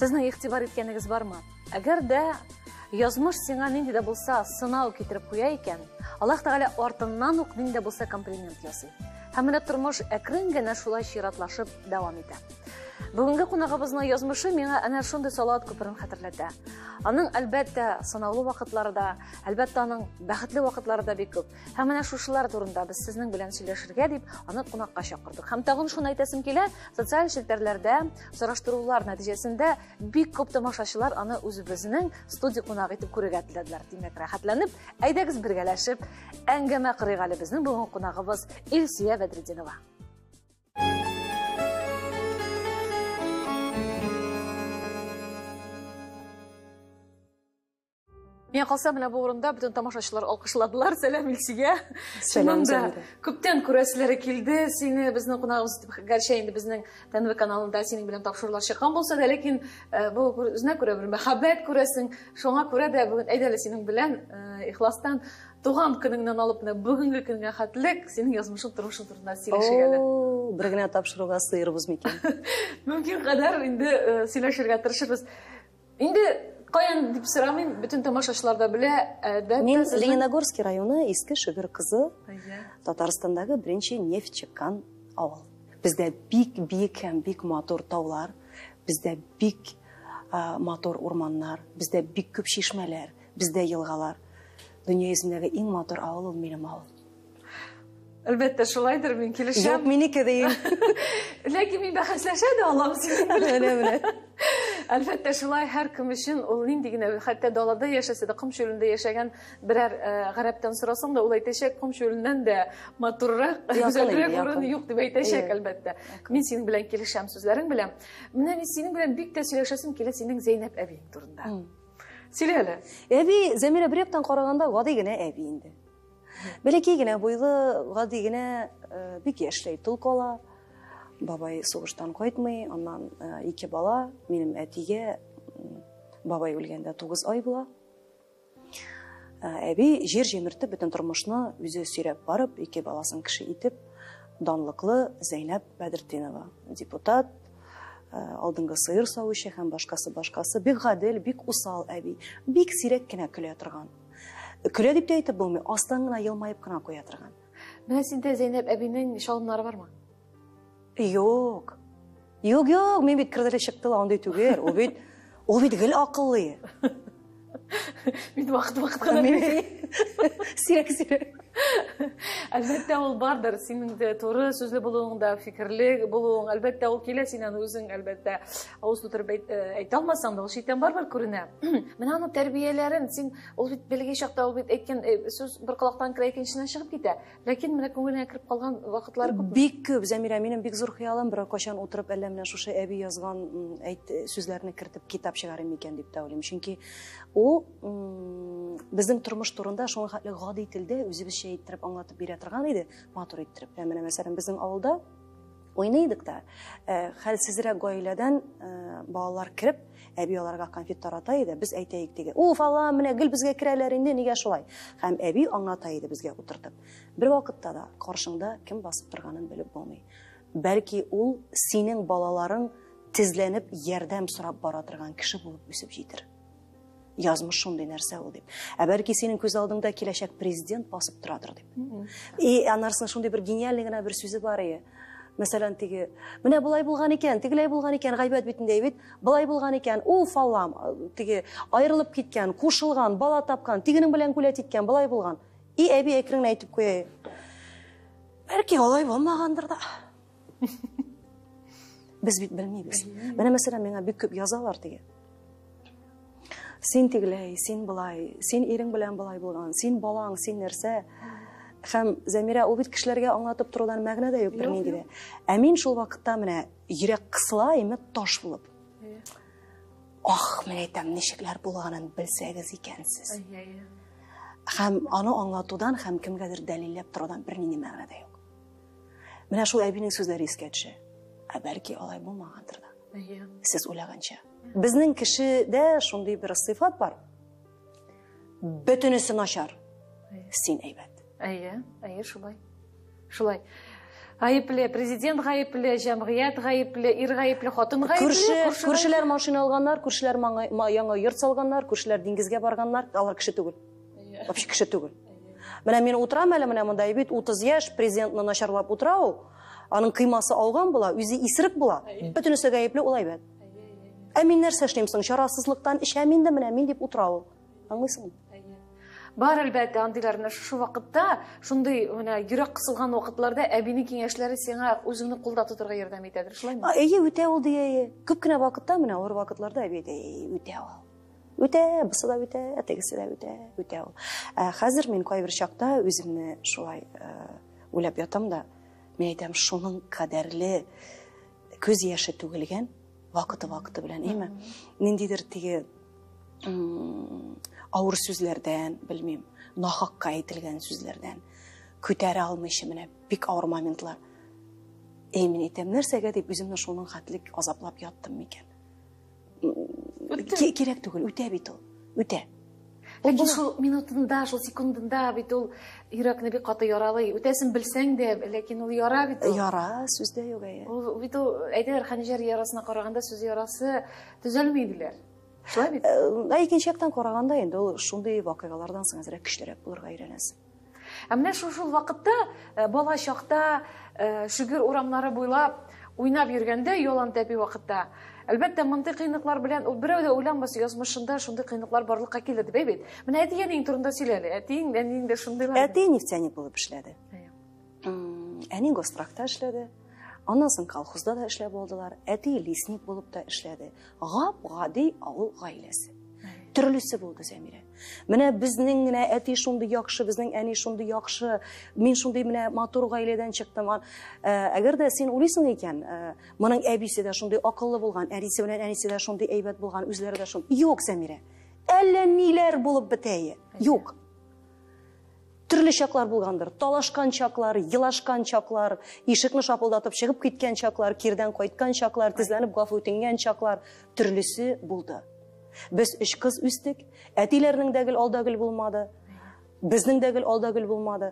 Сезнең игътибар иткәнегез бармы? Әгәр дә язмыш сиңа нинди дә булса сынау китереп куя икән, Аллаһ Тәгалә артыннан ук нинди дә булса комплимент ясый. Һәм менә тормыш әкрен генә шулай чиратлашып дәвам итә. Бүгенге кунагыбызның язмышы миңа әнә шундый салават күперен хәтерләтә. Аның, әлбәттә, сынаулы вакытлары да, әлбәттә, аның бәхетле вакытлары да бик күп. Һәм менә шушылар турында без сезнең белән сөйләшергә дип, аны кунакка чакырдык. Һәм тагын шуны әйтәсем килә, социаль челтәрләрдә сораштырулар нәтиҗәсендә бик күп тамашачылар аны үзебезнең студия кунагы итеп күрергә теләделәр. Димәк, рәхәтләнеп, әйдәгез бергәләшеп әңгәмә корыйк әле. Безнең бүгенге кунагыбыз Илсөя Бәдретдинова. Миңа калса, менә бу урында бөтен тамашачылар алкышладылар. Сәлам, Илсөя. Сәлам, Зәмирә. Күптән күрәселәре килде сине, безнең кунагыбыз итеп. Гәрчә инде безнең ТНВ каналында синең белән тапшырулар чыккан булса да, ләкин бу үзенә күрә бер мәхәббәт күрәсең. Шуңа күрә дә бүген әйдә әле синең белән ихластан туган көнеңнән алып менә бүгенге көнгә хәтлек синең язмышың, тормышың турында сөйләшик әле. О, бер генә тапшыруга сыербыз микән? Мөмкин кадәр инде сөйләшергә тырышырбыз. Инде каян дип сорамыйм, бөтен тамашачылар да белә, әлбәттә. Мин Лениногорский районы Иске Шөгер кызы, Татарстандагы беренче нефть чыккан авыл. Бездә бик биек һәм бик матур таулар, бездә бик матур урманнар, бездә бик күп чишмәләр, бездә елгалар. Дөнья йөзендәге иң матур авыл ул минем авыл. Әлбәттә, шулайдыр, мин килешәм. Юк, минеке дейм. Ләкин мин бәхәсләшә дә алам синең белән. Менә, менә. Әлбәттә, шулай һәркем өчен ул нинди генә, хәтта далада яшәсә дә, ком чүлендә яшәгән берәр гарәптән сорасаң да, ул әйтәчәк, ком чүленнән дә матуррак, гүзәлрәк урын юк дип әйтәчәк, әлбәттә. Мин синең белән килешәм сүзләрең белән. Менә мин синең белән бик тә сөйләшәсем килә синең Зәйнәп әбиең турында. Сөйлә әле. Әби, Зәмирә, бер яктан караганда, гади генә әби инде. Бәләкәй генә буйлы, гади генә, бик яшьләй тол кала. Бабай сугыштан кайтмый, аннан ике бала. Минем әтигә бабай үлгәндә 9 ай була. Әби җир җимертеп, бөтен тормышны үзе сөйрәп барып, ике баласын кеше итеп, данлыклы Зәйнәп Бәдертдинова, депутат, алдынгы сыер савучы һәм башкасы башкасы, бик гадел, бик усал әби, бик сирәк кенә көлә торган. Көлә дип тә әйтеп булмый, астан гына елмаеп кына куя торган. Менә синдә Зәйнәп әбинең чалымнары бармы? Юк. Юк, юк, мин бит керделе чыкты ла, андый түгел. Ул бит, ул бит гел акыллы. Мин вакыт-вакыт кына бит. Сирәк-сирәк. Әлбәттә, ул бардыр. Синең дә туры сүзле булуың да, фикерле булуың, әлбәттә, ул килә синнән үзең, әлбәттә, авыз тутырып әйтә алмасаң да, ул читтән барыбер күренә. Менә аның тәрбияләрен син, ул бит бәләкәй чакта ул бит әйткән сүз бер колактан керә, икенчесеннән чыгып китә. Ләкин менә күңелеңә кереп калган вакытлары күпме? Бик күп, Зәмирә, минем бик зур хыялым, берәр кайчан утырып, әллә менә шушы әби язган әйт сүзләрне кертеп китап чыгарыйм микән дип тә уйлыйм. Чөнки ул безнең тормыш турында шуңа хәтле гади телдә үзебезчә иттереп аңлатып бирә торган иде, матур иттереп. Ә менә мәсәлән, безнең авылда уйный идек тә, хәлсезрәк гаиләдән балалар кереп, әби аларга конфет тарата иде, без әйтә идек теге, уф, Аллам, менә гел безгә керәләр инде, нигә шулай? Һәм әби аңлата иде безгә утыртып. Бер вакытта да каршыңда кем басып торганын белеп булмый. Бәлки ул синең балаларың тезләнеп ярдәм сорап бара торган кеше булып үсеп җитер. Язмыш шундый нәрсә ул дип. Ә бәлки синең күз алдыңда киләчәк президент басып торадыр дип. И анарсының шундый бер гениальный гына бер сүзе бар ие. Мәсәлән, теге, менә болай булган икән, тегеләй булган икән, гайбәт бит инде бит, болай булган икән, уф, Аллам, теге аерылып киткән, кушылган, бала тапкан, тегенең белән гулять иткән, болай булган. И әби әкрен генә әйтеп куя. Бәлки алай булмагандыр да. Без бит белмибез. Менә мәсәлән, миңа бик күп язалар теге. Син тегеләй, син болай, син ирең белән болай булган, син балаң, син нәрсә. Һәм Зәмирә, ул бит кешеләргә аңлатып торудан мәгънә дә юк бернинди дә. Ә мин шул вакытта менә йөрәк кысыла, име таш булып. Ах, мин әйтәм, ничекләр булганын белсәгез икәнсез. Һәм аны аңлатудан һәм кемгәдер дәлилләп торудан бернинди мәгънә дә юк. Менә шул әбинең сүзләре искә төшә. Ә бәлки алай булмагандыр да. Сез уйлаганча. Безнең кешедә шундый бер сыйфат бар. Бөтенесе начар. Син әйбәт. Әйе, әйе, шулай. Шулай. Гаепле, президент гаепле, җәмгыять гаепле, ир гаепле, хатын гаепле. Күрше, күршеләр машина алганнар, күршеләр яңа йорт салганнар, күршеләр диңгезгә барганнар, алар кеше түгел. Вообще кеше түгел. Менә мин утырам әле менә монда бит 30 яшь президентны начарлап утыра ул. Аның кыймасы ауган була, үзе исерек була. Бөтенесе гаепле, ул әйбәт. Ә мин нәрсә эшлим соң? Чарасызлыктан эчәм инде менә мин дип утыра ул. Аңлыйсыңмы? Бар әлбәттә андыйлар. Менә шушы вакытта, шундый менә йөрәк кысылган вакытларда әбинең киңәшләре сиңа үзеңне кулда тотарга ярдәм итәдер, шулаймы? Әйе, үтә ул ди, әйе. Күп кенә вакытта, менә авыр вакытларда әби әйтә, әй, үтә ул. Үтә, бусы да үтә, тегесе дә үтә, үтә ул. Ә хәзер мин кайбер чакта үземне шулай уйлап ятам да, мин әйтәм, шуның кадәрле күз яше түгелгән, вакыты-вакыты белән, әйме? Ниндидер теге авыр сүзләрдән, белмим, нахакка әйтелгән сүзләрдән күтәрә алмыйча менә бик авыр моментлар. Әй, мин әйтәм, нәрсәгә дип үземне шуның хәтлек азаплап яттым микән? Кирәк түгел, үтә бит ул, үтә. Ләкин шул минутында, шул секундында бит ул йөрәкне бик каты яралый. Үтәсен белсәң дә, ләкин ул яра бит ул. Яра, сүз дә юк, әйе. Ул бит ул, әйтәләр, хәнҗәр ярасына караганда сүз ярасы төзәлми диләр. Шулай бит? Ә икенче яктан караганда инде ул шундый вакыйгалардан соң әзрәк көчлерәк булырга өйрәнәсең. Ә менә шул вакытта, бала чакта, Шөгер урамнары буйлап уйнап йөргәндә, ялан тәпи вакытта, әлбәттә, мондый кыенлыклар белән ул берәү дә уйланмас, язмышында шундый кыенлыклар барлыкка килер дип, әй бит. Менә әти-әниең турында сөйлә әле. Әтиең, әниең дә шундыйлар. Әти нефтяник булып эшләде. Әни гострахта эшләде. Аннан соң колхозда да эшләп алдылар. Әти лесник булып та эшләде. Гап-гади авыл гаиләсе. Төрлесе булды, Зәмирә. Менә безнең генә әти шундый яхшы, безнең әни шундый яхшы, мин шундый менә матур гаиләдән чыктым. Әгәр дә син уйлыйсың икән, моның әбисе дә шундый акыллы булган, әнисе белән әнисе дә шундый әйбәт булган, үзләре дә шундый. Юк, Зәмирә. Әллә ниләр булып бетә. Юк. Төрле чаклар булгандыр. Талашкан чаклар, елашкан чаклар, ишекне шапылдатып чыгып киткән чаклар, кирдән кайткан чаклар, тезләнеп гафу үтенгән чаклар, төрлесе булды. Без өч кыз үстек. Әтиләрнең дә гел алда гел булмады. Безнең дә гел алда гел булмады.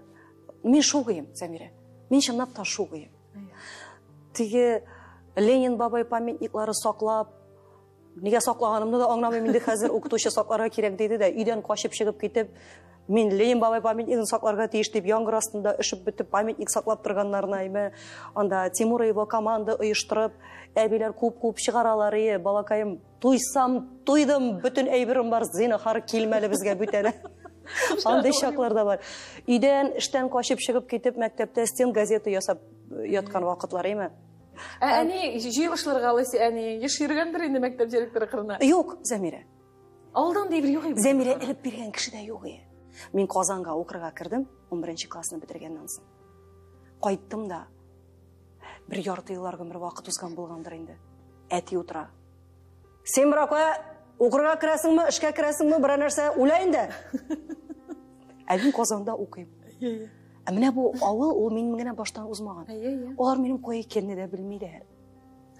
Мин шугыйм, Зәмирә. Мин чынлап та шугыйм. Теге Ленин бабай памятниклары саклап, нигә саклаганымны да аңламыйм инде хәзер, укытучы сакларга кирәк диде дә, өйдән качып чыгып китеп, мин Ленин бабай памятнигын сакларга тиеш дип, яңгыр астында өшеп бетеп памятник саклап торганнарны, әйме, анда Тимур и его команда оештырып, әбиләр куып-куып чыгаралар, ие, балакаем, туйсам, туйдым, бөтен әйберем бар, зинһар килмәле безгә бүтән. Андый чаклар да бар. Өйдән, эштән качып чыгып китеп, мәктәптә стен газета ясап яткан вакытлар, әйме? Ә әни җыелышларга алайса, әни еш йөргәндер инде мәктәп директоры кырына? Юк, Зәмирә. Алдан дип юк иде. Зәмирә элеп биргән кеше дә юк иде. Мин Казанга укырга кердем, 11 классны бетергәннән соң. Кайттым да, бер ярты еллар гомер вакыт узган булгандыр инде. Әти утыра. Син, брака, укырга керәсеңме, эшкә керәсеңме, берәр нәрсә уйла инде. Ә мин Казанда укыйм. Ә менә бу авыл, ул минем генә баштан узмаган. Алар минем кая икәнне дә белмиләр.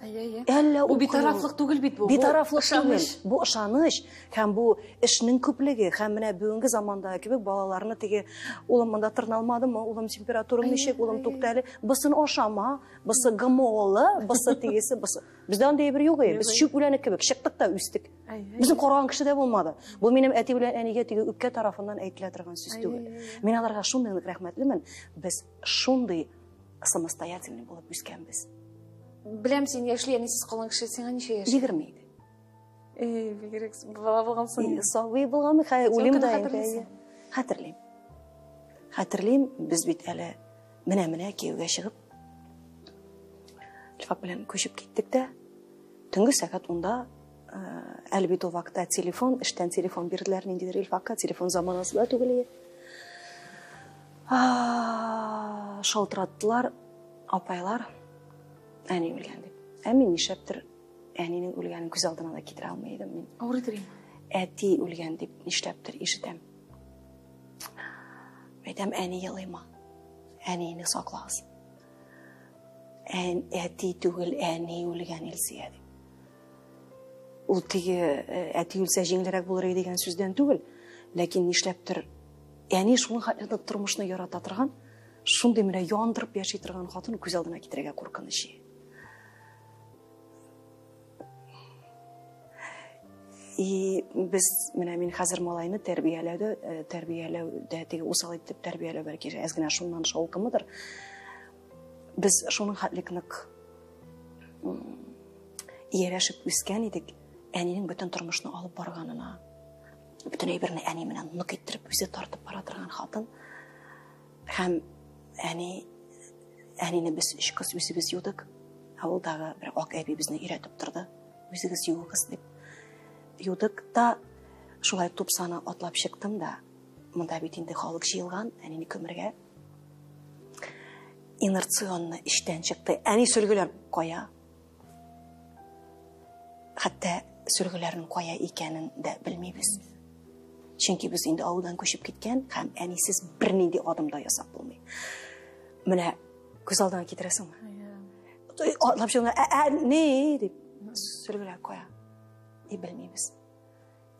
Әллә Бу битарафлык түгел бит бу. Битарафлык түгел. Бу ышаныч һәм бу эшнең күплеге һәм менә бүгенге замандагы кебек балаларны теге улым монда тырналмадымы, улым температураң ничек, улым тукта әле, бусын ашама, бусы ГМОлы, бусы тегесе, бусы. Бездә андый әйбер юк иде. Без чүп үләне кебек чыктык та үстек. Безне караган кеше дә булмады. Бу минем әти белән әнигә теге үпкә тарафыннан әйтелә торган сүз түгел. Мин аларга шундый нык рәхмәтлемен. Без шундый самостоятельный булып үскәнбез. Беләм, син яшьли әнисез калган кеше, сиңа ничә яшь? 20 иде. Эй, бигрәк бала булгансың. Сабый булганмын, хәер, Син уйлыйм кемне да инде, хәтерлисең? әйе. Хәтерлим. Хәтерлим, без бит әле менә-менә кияүгә чыгып, Илфак белән күчеп киттек тә, төнге сәгать унда, әле бит ул вакытта телефон, эштән телефон бирделәр, ниндидер Илфакка, телефон заманасы да түгел иде. Шалтыраттылар, апайлар, әни үлгән дип. Ә мин нишләптер әнинең үлгәнен күз алдына да китерә алмый идем мин. Авыр иде. Әти үлгән дип нишләптер ишетәм. Әйтәм, әни елыйма. Әнине саклагыз. Әти түгел, әни үлгән Илсөя дип. Ул теге әти үлсә җиңелрәк булыр иде дигән сүздән түгел, ләкин нишләптер әни шуның хәтле тормышны ярата торган. Шундый менә яндырып яши торган хатын күз алдына китерергә куркыныч. И без менә мин хәзер малайны тәрбияләүдә, тәрбияләүдә теге усал итеп тәрбияләү бәлки әз генә шуннан шаукымыдыр. Без шуның хәтлек нык ияләшеп үскән идек, әнинең бөтен тормышны алып барганына, бөтен әйберне әни менә нык иттереп үзе тартып бара торган хатын. Һәм әни, әнине без өч кыз үзебез юдык. Авылдагы бер ак әби безне өйрәтеп торды. Үзегез юыгыз дип. Юдык та шулай тупсаны атлап чыктым да, монда бит инде халык җыелган, әнине күмергә. Инерционны эштән чыкты. Әни сөлгеләр кая? Хәтта сөлгеләрнең кая икәнен дә белмибез. Чөнки без инде авылдан күчеп киткән һәм әнисез бернинди адым да ясап булмый. Менә күз алдыңа китерәсеңме? Атлап чыгып, ә, ни дип, сөлгеләр кая? И белмибез.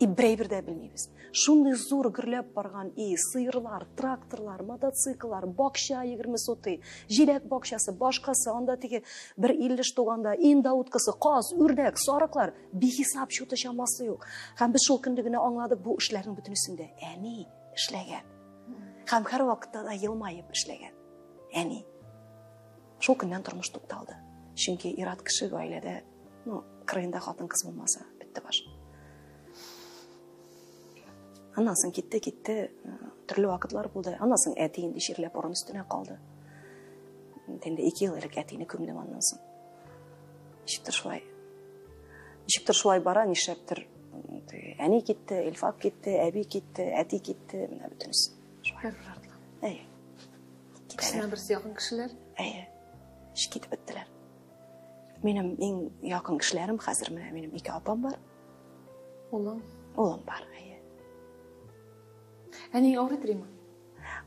И бер әйбер дә белмибез. Шундый зур гөрләп барган и сыерлар, тракторлар, мотоцикллар, бакча 20 сотый, җиләк бакчасы, башкасы, анда теге бер 50 штуганда индауткасы, каз, үрдәк, сарыклар, бихисап чуты чамасы юк. Һәм без шул көнне генә аңладык, бу эшләрнең бөтенесен дә әни эшләгән. Һәм һәр вакытта да елмаеп эшләгән әни. Шул көннән тормыш тукталды. Чөнки ир-ат кеше гаиләдә, ну, кырыенда хатын-кыз булмаса, бетте баш. Аннан соң китте, китте, төрле вакытлар булды. Аннан соң әти инде чирләп урын өстенә калды. Инде 2 ел элек әтине күмдем аннан соң. Ничектер шулай. Ничектер шулай бара, нишләптер әни китте, Илфак китте, әби китте, әти китте, менә бөтенесе. Шулай. Әйе. Кешенең берсе якын кешеләр. Әйе. Китеп беттеләр. Минем иң якын кешеләрем хәзер менә минем 2 апам бар. Улың? Улым бар, әйе. Әни авырый Рима?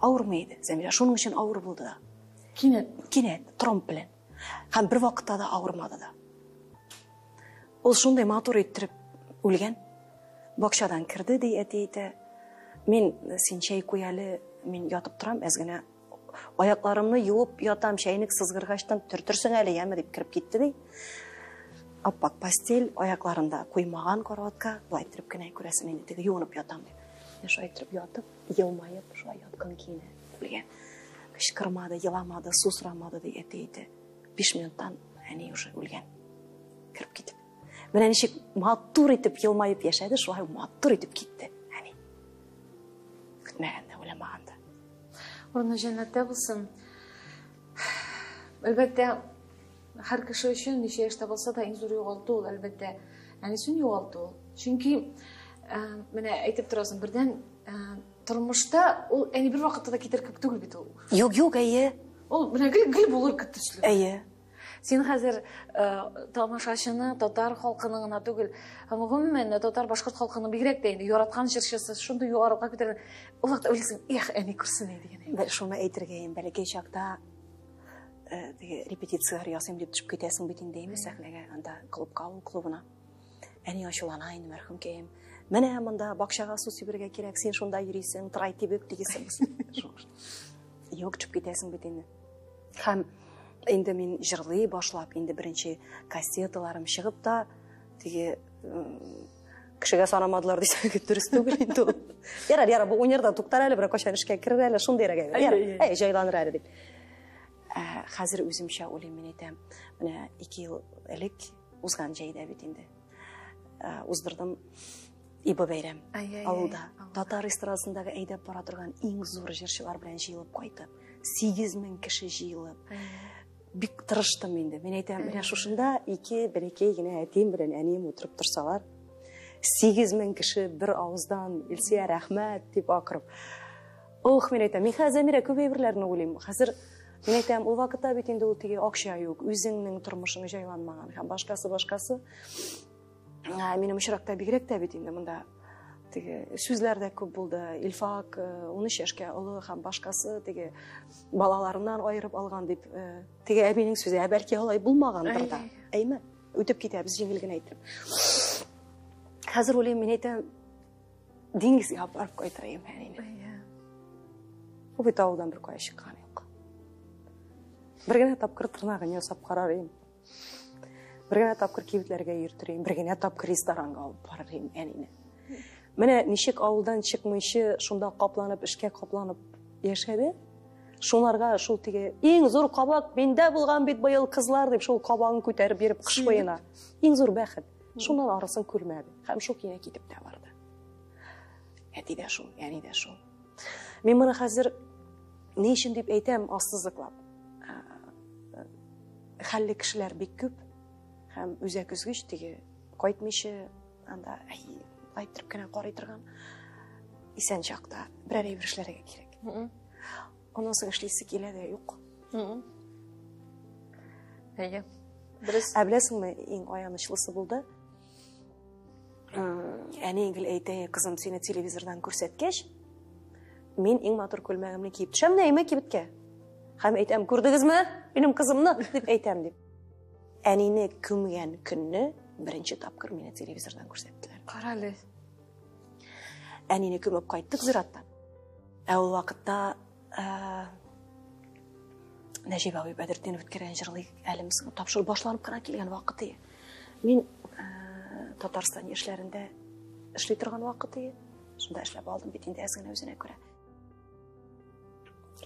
Авырмый иде, Зәмирә. Шуның өчен авыр булды да. Кинәт? Кинәт, тромб белән. Һәм бер вакытта да авырмады да. Ул шундый матур иттереп үлгән. Бакчадан керде, ди әти әйтә. Мин син чәй куй әле, мин ятып торам, әз генә аякларымны юып ятам, чәйнек сызгыргачтан төртерсең әле, яме дип кереп китте, ди. Аппак постель, аякларында куймаган караватка, былай иттереп кенә күрәсең инде, теге юынып ятам дип. Менә шулай иттереп ятып, елмаеп, шулай яткан көенә үлгән. Кычкырмады, еламады, су сорамады, ди әти әйтә. 5 минуттан әни уже үлгән. Кереп китеп. Менә ничек матур итеп елмаеп яшәде, шулай матур итеп китте әни. Көтмәгәндә, уйламаганда. Урыны җәннәттә булсын. Әлбәттә, һәр кеше өчен ничә яшьтә булса да иң зур югалту ул, әлбәттә, әнисен югалту ул. Чөнки менә әйтеп торасың, бердән тормышта ул әни бер вакытта да китер кебек түгел бит ул. Юк, юк, әйе. Ул менә гел булыр кебек төсле. Әйе. Син хәзер тамашачыны татар халкының гына түгел, һәм гомумән татар башкорт халкының бигрәк тә инде яраткан җырчысы, шундый югарыга күтәргән. Ул вакытта уйлыйсың, эх, әни күрсен иде дигән. Бер шуны әйтергә инде, бәләкәй чакта теге репетицияләр ясыйм дип төшеп китәсең бит инде, әйме сәхнәгә, анда клубка, авыл клубына. Әни ачулана инде, мәрхүмкәем. Менә монда бакчага су сибергә кирәк, син шунда йөрисең, трай тибеп дигәнсең. Юк, төшеп китәсең бит инде. Һәм инде мин җырлый башлап, инде беренче кассеталарым чыгып та, теге кешегә санамадылар дисәң, дөрес түгел инде ул. Ярар, ярар, бу уйнар да туктар әле, берәр кайчан эшкә керер әле, шундыйрак әйбер. Ярар, әй, җайланыр әле дип. Хәзер үземчә уйлыйм, мин әйтәм, менә 2 ел элек узган җәйдә бит инде. Уздырдым Ибо бәйрәм авылда. Татар эстрадасындагы әйдәп бара торган иң зур җырчылар белән җыелып кайтып, 8000 кеше җыелып. Бик тырыштым инде. Мин әйтәм, менә шушында ике бәләкәй генә әтием белән әнием утырып торсалар, 8000 кеше бер авыздан Илсөя рәхмәт дип акырып. Ох, мин әйтәм, мин хәзер Зәмирә күп әйберләрне уйлыйм. Хәзер мин әйтәм, ул вакытта бит инде ул теге акча юк, үзеңнең тормышың җайланмаган һәм башкасы, башкасы. Минем очракта бигрәк тә бит инде монда теге сүзләр дә күп булды. Илфак 13 яшькә олы һәм башкасы теге балаларыннан аерып алган дип, теге әбинең сүзе, ә бәлки алай булмагандыр да. Әйме? Үтеп китәбез җиңел генә әйтеп. Хәзер уйлыйм, мин әйтәм, диңгезгә барып кайтырыйм әнине. Ул бит авылдан бер кая чыккан юк. Бер генә тапкыр тырнагын ясап карар идем. Бер генә тапкыр кибетләргә йөртер идем, бер генә тапкыр ресторанга алып барыр идем әнине. Менә ничек авылдан чыкмыйча, шунда капланып, эшкә капланып яшәде. Шуларга шул теге иң зур кабак миндә булган бит быел кызлар дип шул кабагын күтәреп йөреп кыш буена. Иң зур бәхет. Шуннан арысын күрмәде. Һәм шул көенә китеп тә барды. Әти дә шул, әни дә шул. Мин моны хәзер ни өчен дип әйтәм, ассызыклап. Хәлле кешеләр бик күп һәм үзәк өзгеч теге кайтмыйча анда әйттереп кенә карый торган исән чакта берәр әйбер эшләргә кирәк. Аннан соң эшлисе килә дә юк. Әйе. Дөрес. Ә беләсеңме, иң аянычлысы булды. Әни гел әйтә, кызым, сине телевизордан күрсәткәч, мин иң матур күлмәгемне киеп төшәм дә әйме кибеткә. Һәм әйтәм, күрдегезме минем кызымны, дип әйтәм дип. Әнине күмгән көнне беренче тапкыр мине телевизордан күрсәттеләр. Кара әле. Әнине күмеп кайттык зираттан. Ә ул вакытта Нәҗип абый Бәдретдинов үткәргән җырлый әле тапшыру башланып кына килгән вакыты. Мин Татарстан яшьләрендә эшли торган вакыты. Шунда эшләп алдым бит инде әз генә үзенә күрә.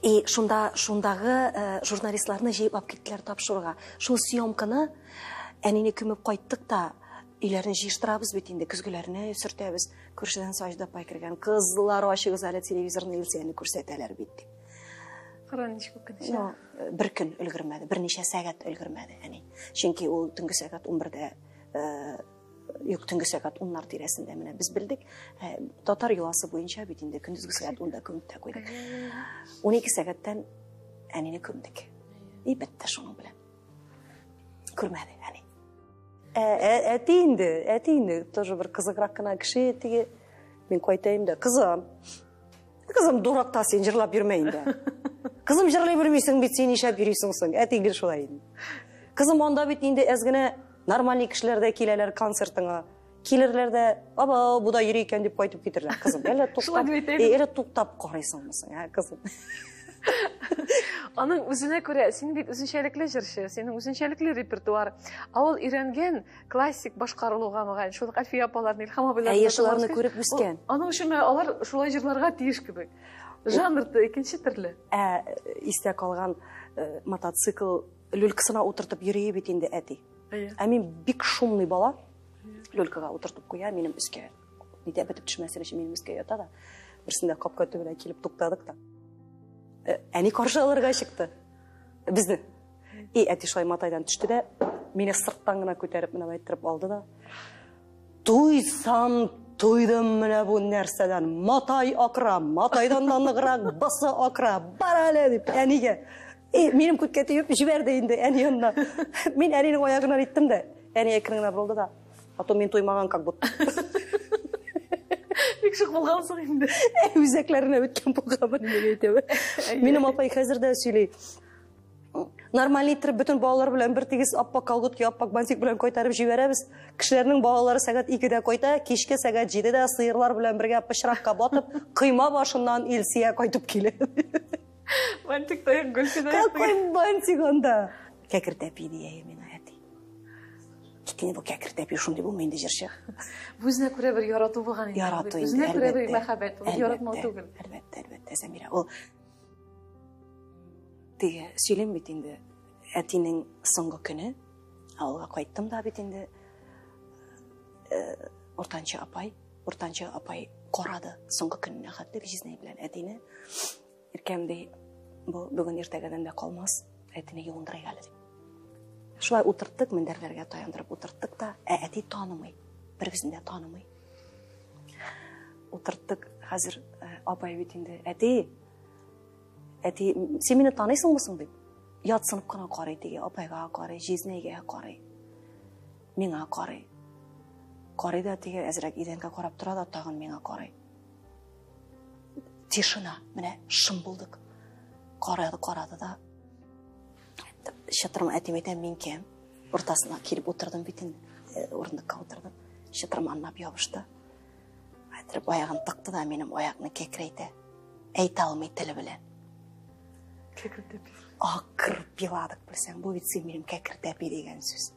И шунда шундагы журналистларны җыеп алып киттеләр тапшыруга. Шул съемканы әнине күмеп кайттык та, өйләрне җыештырабыз бит инде, көзгеләрне сөртәбез. Күршедән Саҗда апай кергән, кызлар, ачыгыз әле телевизорны, Илсөяне күрсәтәләр бит дип. Кара ничек үкенеч. Ну, бер көн өлгермәде, берничә сәгать өлгермәде әни. Чөнки ул төнге сәгать 11-дә, юк, төнге сәгать 10-нар тирәсендә менә без белдек. Татар йоласы буенча бит инде көндезге сәгать 10-да күмеп тә куйдык. 12 сәгатьтән әнине күмдек. И бетте шуның белән. Күрмәде әни. Әти инде, әти инде тоже бер кызыграк кына кеше теге. Мин кайтайым да, кызым. Кызым, дурак та син җырлап йөрмә инде. Кызым, җырлый белмисең бит, син нишләп йөрисең соң? Әти гел шулай инде. Кызым, анда бит инде әз генә нормальный кешеләр дә киләләр концертыңа. Килерләр дә, аба, бу да йөри икән дип кайтып китерләр. Кызым, әллә туктап, әллә туктап карыйсыңмы соң, ә, кызым? Аның үзенә күрә, син бит үзенчәлекле җырчы, синең үзенчәлекле репертуар. Ә ул өйрәнгән классик башкарылуга мөгаен, шул ук Әлфия апаларны, Илһам абыйларны Әйе, шуларны күреп үскән. Аның өчен алар шулай җырларга тиеш кебек. Жанр икенче төрле. Ә истә калган мотоцикл люлькасына утыртып йөри бит инде әти. Ә мин бик шумный бала. Люлькага утыртып куя, минем өскә. Нидә бетеп төшмәсен өчен минем өскә ята да. Берсендә капка төбенә килеп туктадык та. Әни каршы алырга чыкты безне. И әти шулай матайдан төште дә, мине сырттан гына күтәреп менә әйттереп алды да. Туйсам туйдым менә бу нәрсәдән. Матай акыра, матайдан да ныграк басы акыра. Бар әле дип әнигә. И минем күткә тиеп җибәрде инде әни янына. Мин әнинең аягыннан иттем дә, әни әкрен генә борылды да. А то мин туймаган как будто. Бик шык булгансың инде. Үзәкләренә үткән булганмын, мин әйтәм. Минем апай хәзер дә сөйли. Нормаль итеп бөтен балалар белән бер тигез аппак колготки, аппак бантик белән кайтарып җибәрәбез. Кешеләрнең балалары сәгать 2-дә кайта, кичке сәгать 7-дә сыерлар белән бергә пычракка батып, койма башыннан Илсия кайтып килә. Бантик та юк, гөлфи дә юк. Какой бантик анда? Кәкер тәпи дия миңа әти. Китин бу кәкер тәпи шундый булмый инде җырчы. Бу үзенә күрә бер ярату булган инде. Ярату инде. Үзенә күрә бер мәхәббәт, ул яратмау түгел. Әлбәттә, әлбәттә, Сәмирә. Ул теге сөйлим бит инде. Әтинең соңгы көне авылга кайттым да бит инде. Уртанчы апай, уртанчы апай карады соңгы көненә хәтле җизнәй белән әтине. Иркәм ди, бу бүген иртәгәдән дә калмас, әтине юындырыйк әле дип. Шулай утырттык, мендәрләргә таяндырып утырттык та, ә әти танымый, беребезне дә танымый. Утырттык, хәзер апай бит инде, әти, әти, син мине таныйсыңмы соң дип. Ятсынып кына карый теге, апайга карый, җизнәйгә карый, миңа карый. Карый да теге, әзрәк идәнгә карап тора да, тагын миңа карый. Тишина, менә шым булдык. Карады, карады да. Чытырым әтим әйтәм, мин кем? Уртасына килеп утырдым бит инде, урындыкка утырдым. Чытырманлап ябышты. Әйтеп аягын тыкты да минем аякны кәкрәйтә. Әйтә алмый теле белән. Кәкре тәпи. Акырып еладык, белсәң, бу бит син минем кәкре тәпи дигән сүз.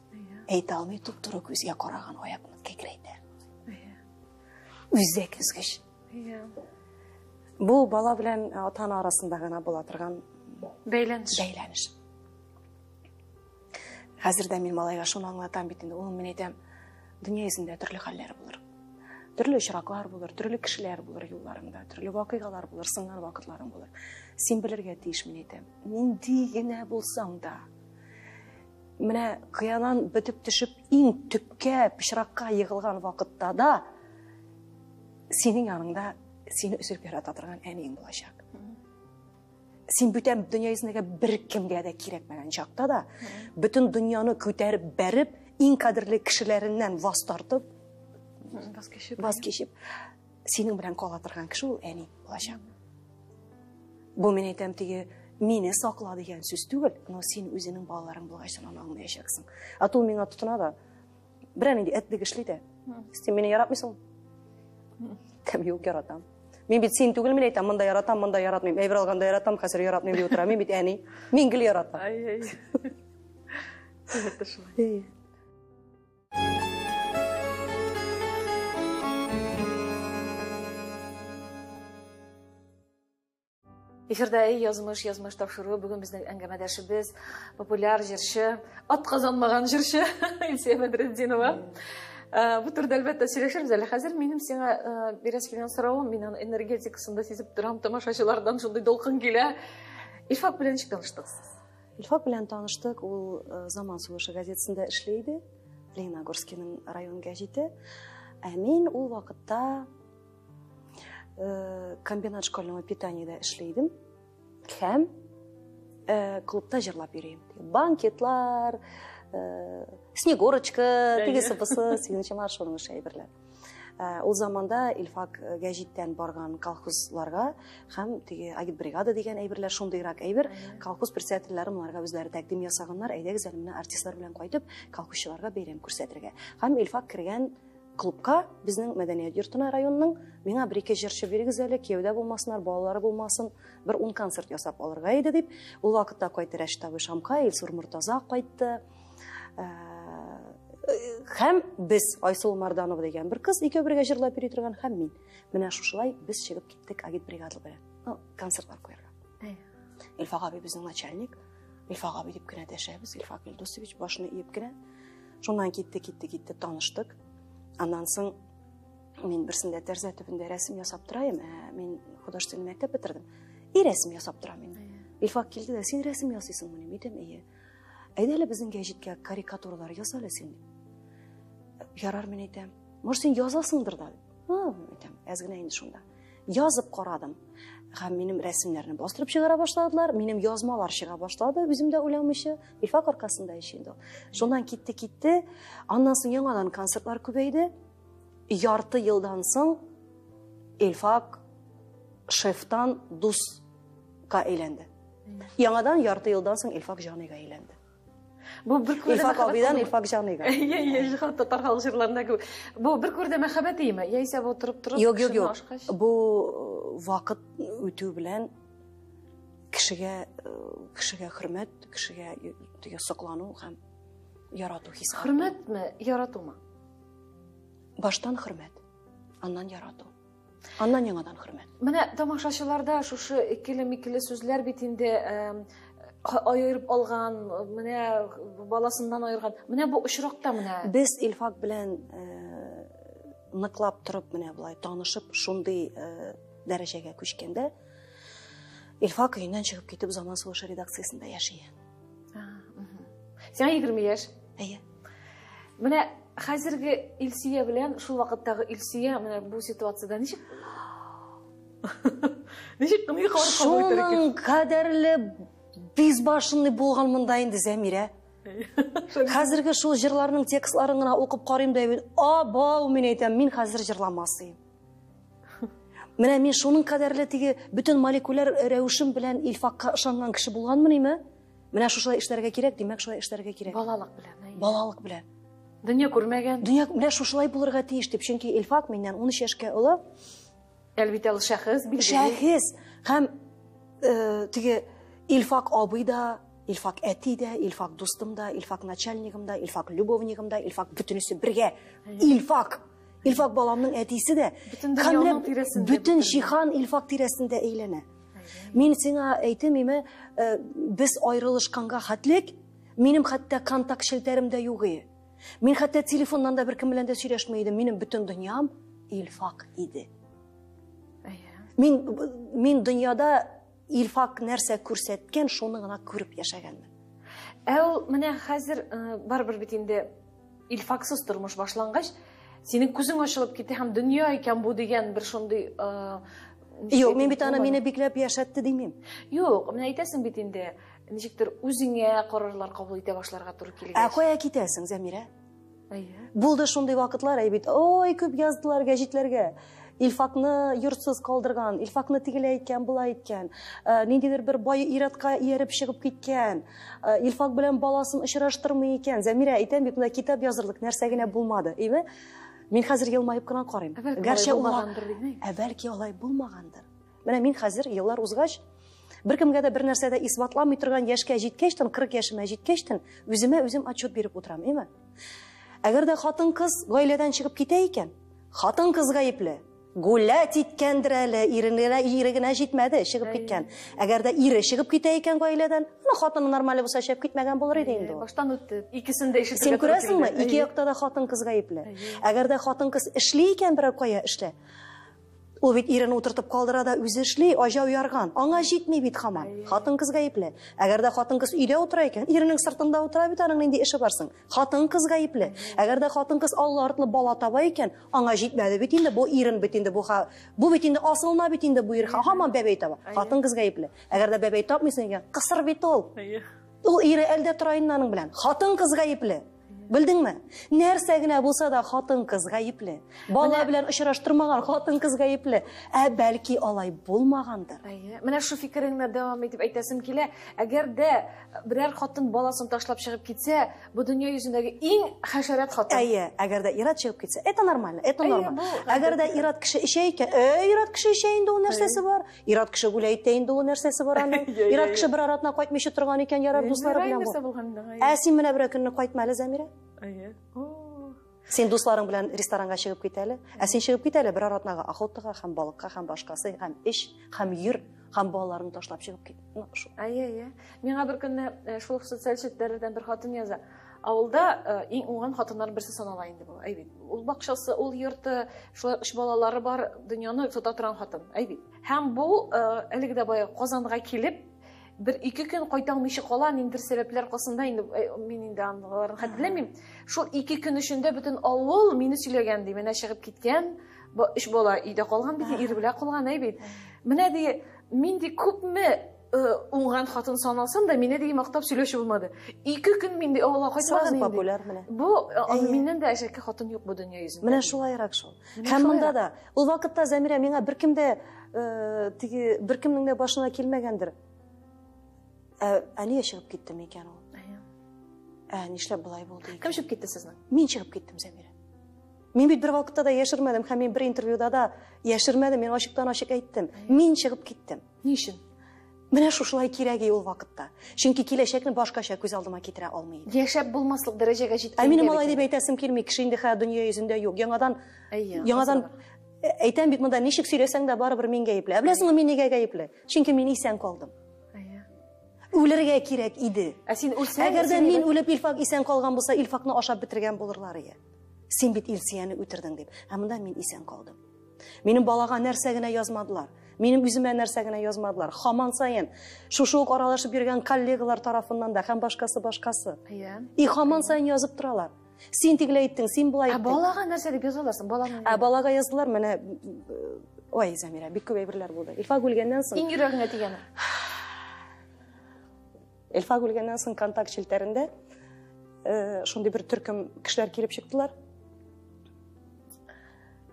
Әйтә алмый, туп-туры күзгә караган аякны кәкрәйтә. Үзәк өзгеч. Бу бала белән ата-ана арасында гына була торган бәйләнеш. Бәйләнеш. Хәзер дә мин малайга шуны аңлатам бит инде. Улым, мин әйтәм, дөнья йөзендә төрле хәлләр булыр. Төрле очраклар булыр, төрле кешеләр булыр юлларыңда, төрле вакыйгалар булыр, сынган вакытларың булыр. Син белергә тиеш, мин әйтәм. Нинди генә булсаң да, менә кыянан бетеп төшеп, иң төпкә, пычракка егылган вакытта да синең яныңда сине өзелеп ярата торган әниең булачак. Син бүтән дөнья йөзендәге бер кемгә дә кирәкмәгән чакта да, бөтен дөньяны күтәреп бәреп, иң кадерле кешеләреннән ваз тартып, ваз кичеп, синең белән кала торган кеше ул әни булачак. Бу мин әйтәм, теге мине сакла дигән сүз түгел, но син үзенең балаларың булгач аны аңлаячаксың. А то миңа тотына да, берәр нинди этлек эшли дә. Син мине яратмыйсың? Кем юк, яратам. Мин бит син түгел, мин әйтәм, монда яратам, монда яратмыйм. Әйбер алганда яратам, хәзер яратмыйм дип утырам. Мин бит әни. Мин гел яратам. Ай-ай. Әлбәттә шулай. Эфирда Эй, язмыш, язмыш тапшыруы. Бүген безнең әңгәмәдәшебез популяр җырчы, ат казанмаган җырчы Илсөя Бәдретдинова. Бу турыда әлбәттә сөйләшербез әле. Хәзер минем сиңа бирәсе килгән соравым, мин аны энергетикасын да сизеп торам, тамашачылардан шундый дулкын килә. Илфак белән ничек таныштыгыз сез? Илфак белән таныштык, ул Заман сулышы газетасында эшли иде, Лениногорскийның район гәҗите. Ә мин ул вакытта комбинат школьного питаниедә эшли идем һәм клубта җырлап йөрим. Банкетлар, Снегурочка, тегесе бусы, сигезенче март шуның ише әйберләр. Ул заманда Илфак гәҗиттән барган колхозларга һәм теге агитбригада дигән әйберләр, шундыйрак әйбер, колхоз председательләре моңарга үзләре тәкъдим ясаганнар, әйдәгез әле менә артистлар белән кайтып, колхозчыларга бәйрәм күрсәтергә. Һәм Илфак кергән клубка, безнең мәдәният йортына районның, миңа бер-ике җырчы бирегез әле, кияүдә булмасыннар, балалары булмасын, бер 10 концерт ясап алырга иде дип. Ул вакытта кайтты Рәшит абый Шамкай, Илсур Мортаза кайтты. Һәм без Айсылу Марданова дигән бер кыз икәү бергә җырлап йөри торган һәм мин. Менә шушылай без чыгып киттек агитбригада белән. Ну, концертлар куярга. Илфак абый безнең начальник. Илфак абый дип кенә дәшәбез, Илфак Илдусович башны иеп кенә. Шуннан китте, китте, китте, таныштык. Аннан соң мин берсендә тәрәзә төбендә рәсем ясап торайым, мин художественный мәктәп бетердем. И рәсем ясап торам инде. Илфак килде дә, син рәсем ясыйсыңмыни? Мин әйтәм, әйе. Әйдә әле безнең гәҗиткә карикатуралар яса әле син. Ярар, мин әйтәм. Может, син язасыңдыр да? Ха, мин әйтәм, әз генә инде шунда. Язып карадым. Һәм минем рәсемнәрне бастырып чыгара башладылар, минем язмалар чыга башлады, үзем дә уйламыйча, Илфак аркасында ич инде ул. Шуннан китте, китте. Аннан соң яңадан концертлар күбәйде. Ярты елдан соң Илфак шефтан дуска әйләнде. Яңадан ярты елдан соң Илфак җаныйга әйләнде. Бу бер күрдә Илфак мәхәббәт абыйдан булдымы? Илфак җаныйга. Әйе, әйе, җиһан татар халык җырларында күп. Бу бер күрдә мәхәббәт иеме? Яисә бу торып торып Юк, юк, кешене юк. ашкач? Бу вакыт үтү белән кешегә хөрмәт, кешегә теге соклану һәм ярату хисе. Хөрмәтме, яратумы? Баштан хөрмәт, аннан ярату. Аннан яңадан хөрмәт. Менә тамашачыларда шушы икеле-микеле сүзләр бит инде аерып алган, менә баласыннан аерган. Менә бу очракта менә. Без Илфак белән ныклап торып менә болай танышып шундый дәрәҗәгә күчкәндә Илфак өеннән чыгып китеп Заман сулышы редакциясендә яши. Сиңа 20 яшь. Әйе. Менә хәзерге Илсөя белән шул вакыттагы Илсөя менә бу ситуациядә ничек? Ничек кенә карап кабул итәр икән? Шуның кадәрле безбашенный булган монда инде Зәмирә. Хәзерге шул җырларның текстларын гына укып карыйм да бит, абау, мин әйтәм, мин хәзер җырламас идем. Менә мин шуның кадәрле теге бөтен молекуляр рәвешем белән Илфакка ышанган кеше булганмын име? Менә шушылай эшләргә кирәк, димәк, шулай эшләргә кирәк. Балалык белән, әйе. Балалык белән. Дөнья күрмәгән. Дөнья менә шушылай булырга тиеш дип, чөнки Илфак миннән 13 яшькә олы. Әлбиттә, ул шәхес, билгеле. Шәхес. Һәм теге Илфак абый да, Илфак әти дә, Илфак дустым да, Илфак начальнигым да, Илфак любовнигым да, Илфак бөтенесе бергә. Илфак! Илфак баламның әтисе дә. Бөтен дөньяның тирәсендә. Бөтен җиһан Илфак тирәсендә әйләнә. Мин сиңа әйтем, име, э, без аерылышканга хәтлек, минем хәтта контакт челтәрем дә юк иде. Мин хәтта телефоннан да беркем белән дә сөйләшми идем. Минем бөтен дөньям Илфак иде. Мин мин дөньяда Илфак нәрсә күрсәткән, шуны гына күреп яшәгәнмен. Ә ул менә хәзер э, барыбер бит инде Илфаксыз тормыш башлангач, синең күзең ачылып китә һәм дөнья икән бу дигән бер шундый э, Юк, мин бит аны мине бикләп яшәтте димим. Юк, менә әйтәсең бит инде, ничектер үзеңә карарлар кабул итә башларга туры килгәч. Ә кая китәсең, Зәмирә? Әйе. Булды шундый вакытлар, әй бит, ой, күп яздылар гәҗитләргә. Илфакны йортсыз калдырган, Илфакны тегеләй иткән, болай иткән, э, ниндидер бер бай ир-атка ияреп чыгып киткән, э, Илфак белән баласын очраштырмый икән. Зәмирә, әйтәм бит, монда китап язырлык нәрсә генә булмады, әйме? Мин хәзер елмаеп кына карыйм. Ә бәлки Гәрчә алай ула- булмагандыр, димәк. Ә бәлки алай булмагандыр. Менә мин хәзер еллар узгач, беркемгә дә бер нәрсә дә исбатламый торган яшькә җиткәчтен, 40 яшемә җиткәчтен, үземә үзем отчет биреп утырам, әйме? Әгәр дә хатын-кыз гаиләдән чыгып китә икән, хатын-кыз гаепле. Гулять иткәндер әле, иренә ире генә җитмәде, чыгып киткән. Әгәр дә ире чыгып китә икән гаиләдән, аны хатыны нормаль булса чыгып китмәгән булыр иде инде ул. Баштан үтте. Икесен дә ишетергә Син туры күрәсеңме, килде. ике якта да хатын-кыз гаепле. Әгәр дә хатын-кыз эшли икән, берәр кая эшлә. Ул бит ирен утыртып калдыра да үзе эшли, ажау ярган. Аңа җитми бит һаман. Хатын-кыз гаепле. Әгәр дә хатын-кыз өйдә утыра икән, иренең сыртында утыра бит, аның нинди эше бар соң? Хатын-кыз гаепле. Әгәр дә хатын-кыз аллы артлы бала таба икән, аңа җитмәде бит инде, бу ирен бит инде, бу ха, бу бит инде асылына бит инде бу ир һаман бәбәй таба. Хатын-кыз гаепле. Әгәр дә бәбәй тапмыйсың икән, кысыр бит ул. Ул ире әлдә тора инде аның белән. Хатын-кыз гаепле. Белдеңме? Нәрсә генә булса да хатын-кыз гаепле. Бала белән очраштырмаган хатын-кыз гаепле. Ә бәлки алай булмагандыр. Әйе. Менә шу фикереңне дәвам итеп әйтәсем килә. Әгәр дә берәр хатын баласын ташлап чыгып китсә, бу дөнья йөзендәге иң хәшәрәт хатын. Әйе, әгәр дә ир-ат чыгып китсә, это нормально, это Әйе, норма. бу Әгәр дә ир-ат кеше эчә икән, э, ир-ат кеше эчә инде ул нәрсәсе бар? Ир-ат кеше гүләй итә инде ул нәрсәсе бар аның? Ир-ат кеше бер аратына кайтмыйча торган икән, ярар дуслары белән Нәрсә бу. булган инде? Әйе. Ә син менә берәр көнне кайтма әле, Зәмирә. Әйе. О. Син дусларың белән ресторанга чыгып кит әле. Ә син чыгып кит әле бер атнага охотага һәм балыкка һәм башкасы, һәм эш, һәм йөр, һәм балаларыңны ташлап чыгып кит. Ну, шул. Әйе, әйе. Миңа бер көнне э, шул ук социаль челтәрләрдән бер хатын яза. Авылда э, иң уңган хатыннарның берсе санала инде бу. Әй бит. Ул бакчасы, ул йорты, шулай өч балалары бар, дөньяны тота торган хатын. Әй бит. Һәм бу э, әлеге дә баягы Казанга килеп, бер ике көн кайта алмыйча кала, ниндидер сәбәпләр аркасында инде э, мин инде аларын хәтерләмим. Шул ике көн эчендә бөтен авыл мине сөйләгән ди. Менә чыгып киткән, бу өч бала өйдә калган бит, ире белән калган, әй бит. Менә ди, мин ди күпме э, уңган хатын саналсам да, мине ди мактап сөйләүче булмады. Ике көн мин ди авылга Сразу кайтмадым инде. популяр менә. Бу э, Әйе. миннән дә әшәке хатын юк бу дөнья йөзендә. Менә шулайрак шул. Менә Һәм монда шулайрак. да ул вакытта Зәмирә миңа беркем дә э, теге беркемнең дә башына килмәгәндер. Ә, ә нигә чыгып китте микән ул? Әйе. Ә нишләп болай булды икән? Кем чыгып китте сезнең? Мин чыгып киттем, Зәмирә. Мин бит бер вакытта да яшермәдем, һәм мин бер интервьюда да яшермәдем, мин ачыктан-ачык әйттем. Мин чыгып киттем. Ни өчен? Менә шушылай кирәк ул вакытта. Чөнки киләчәкне башкача күз алдыма китерә алмый идем. Яшәп булмаслык дәрәҗәгә җиткән. Ә минем алай дип әйтәсем килми, кеше инде хәзер дөнья йөзендә юк. Яңадан Әйе, яңадан әйтәм бит монда ничек сөйләсәң дә барыбер мин гаепле. Ә беләсеңме мин нигә гаепле? Чөнки мин исән калдым. Әйе. Үлергә кирәк иде. Ә син үлсәң, Әгәр дә син мин үлеп Илфак исән калган булса, Илфакны ашап бетергән булырлар иде. Син бит Илсияне үтердең дип. Ә монда мин исән калдым. Минем балага нәрсә генә язмадылар. Минем үземә нәрсә генә язмадылар. Хаман саен шушы ук аралашып йөргән коллегалар тарафыннан да һәм башкасы башкасы. Әйе. И хаман саен язып торалар. Син тегеләй әйттең, син болай Ә әйттең. балага нәрсә дип язаларсың? Баланың Ә балага яздылар менә ой, Замира, бик күп әйберләр булды. Илфак үлгәннән соң иң йөрәгеңә тигәне. Илфак үлгәннән соң контакт челтәрендә э, шундый бер төркем кешеләр килеп чыктылар.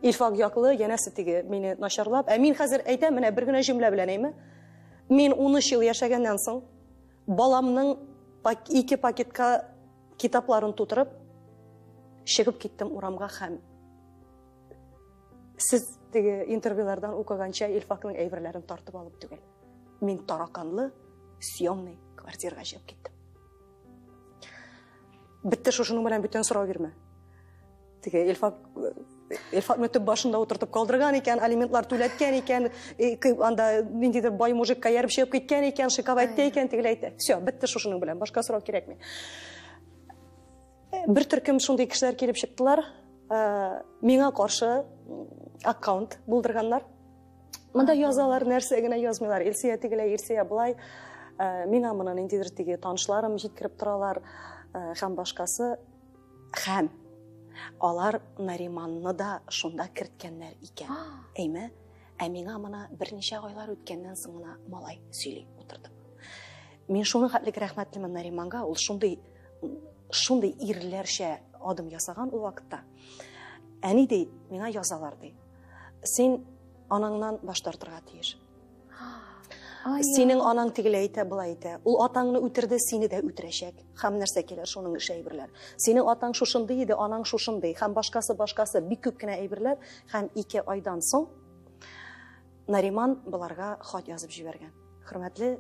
Илфак яклы, янәсе теге мине начарлап. Ә мин хәзер әйтәм, менә бер генә җөмлә белән әйме. Мин 13 ел яшәгәннән соң баламның ике пакетка китапларын тутырып чыгып киттем урамга һәм сез теге интервьюлардан укыганча Илфакның әйберләрен тартып алып түгел. Мин тараканлы, съемный квартирага чыгып киттем. Бетте шушының белән, бүтән сорау бирмә. Теге Илфак Илфакны төп башында утыртып калдырган икән, алиментлар түләткән икән, анда ниндидер бай мужикка ияреп чыгып киткән икән, шиковать итә икән, тегеләй әйтә. Все, бетте шушының белән, башка сорау кирәкми. Бер төркем шундый кешеләр килеп чыктылар, миңа каршы аккаунт булдырганнар. Монда язалар, нәрсә генә язмыйлар. Илсөя тегеләй, Илсөя былай. Миңа моны ниндидер теге танышларым җиткереп торалар һәм башкасы. Һәм алар Нариманны да шунда керткәннәр икән. Әйме? Ә миңа моны берничә айлар үткәннән соң гына малай сөйли утырды. Мин шуның хәтлек рәхмәтлемен Нариманга, ул шундый шундый ирләрчә адым ясаган ул вакытта. Әни ди, миңа язалар ди. Син анаңнан баш тартырга тиеш. Синең анаң тегеләй әйтә, былай әйтә. Ул атаңны үтерде, сине дә үтерәчәк. Һәм нәрсә килә, шуның ише әйберләр. Синең атаң шушындый иде, анаң шушындый. Һәм башкасы, башкасы, бик күп кенә әйберләр. Һәм 2 айдан соң Нариман боларга хат язып җибәргән. Хөрмәтле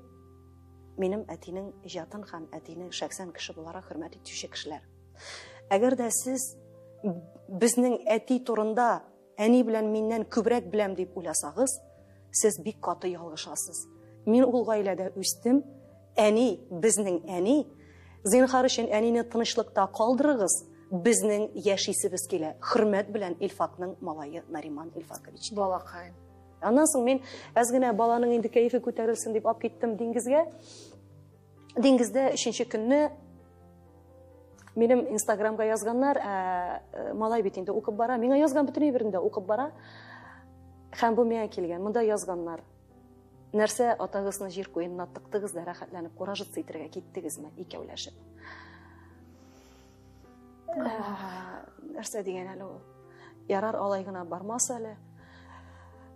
минем әтинең иҗатын һәм әтине шәхсән кеше буларак хөрмәт итүче кешеләр. Әгәр дә сез безнең әти турында әни белән миннән күбрәк беләм дип уйласагыз, сез бик каты ялгышасыз. Мин ул гаиләдә үстем. Әни, безнең әни, зинһар өчен әнине тынычлыкта калдырыгыз. Безнең яшисебез килә. Хөрмәт белән Илфакның малае Нариман Илфакович. Балакай. Аннан соң мин әз генә баланың инде кәефе күтәрелсен дип алып киттем диңгезгә. Диңгездә 3-нче көнне минем Инстаграмга язганнар, малай бит инде укып бара. Миңа язган бөтен әйберне дә укып бара. Һәм бу миңа килгән. Монда язганнар. Нәрсә атагызны җир куенына тыктыгыз да рәхәтләнеп куражиться итәргә киттегезме икәүләшеп? Нәрсә дигән әле ул? Ярар, алай гына бармас әле.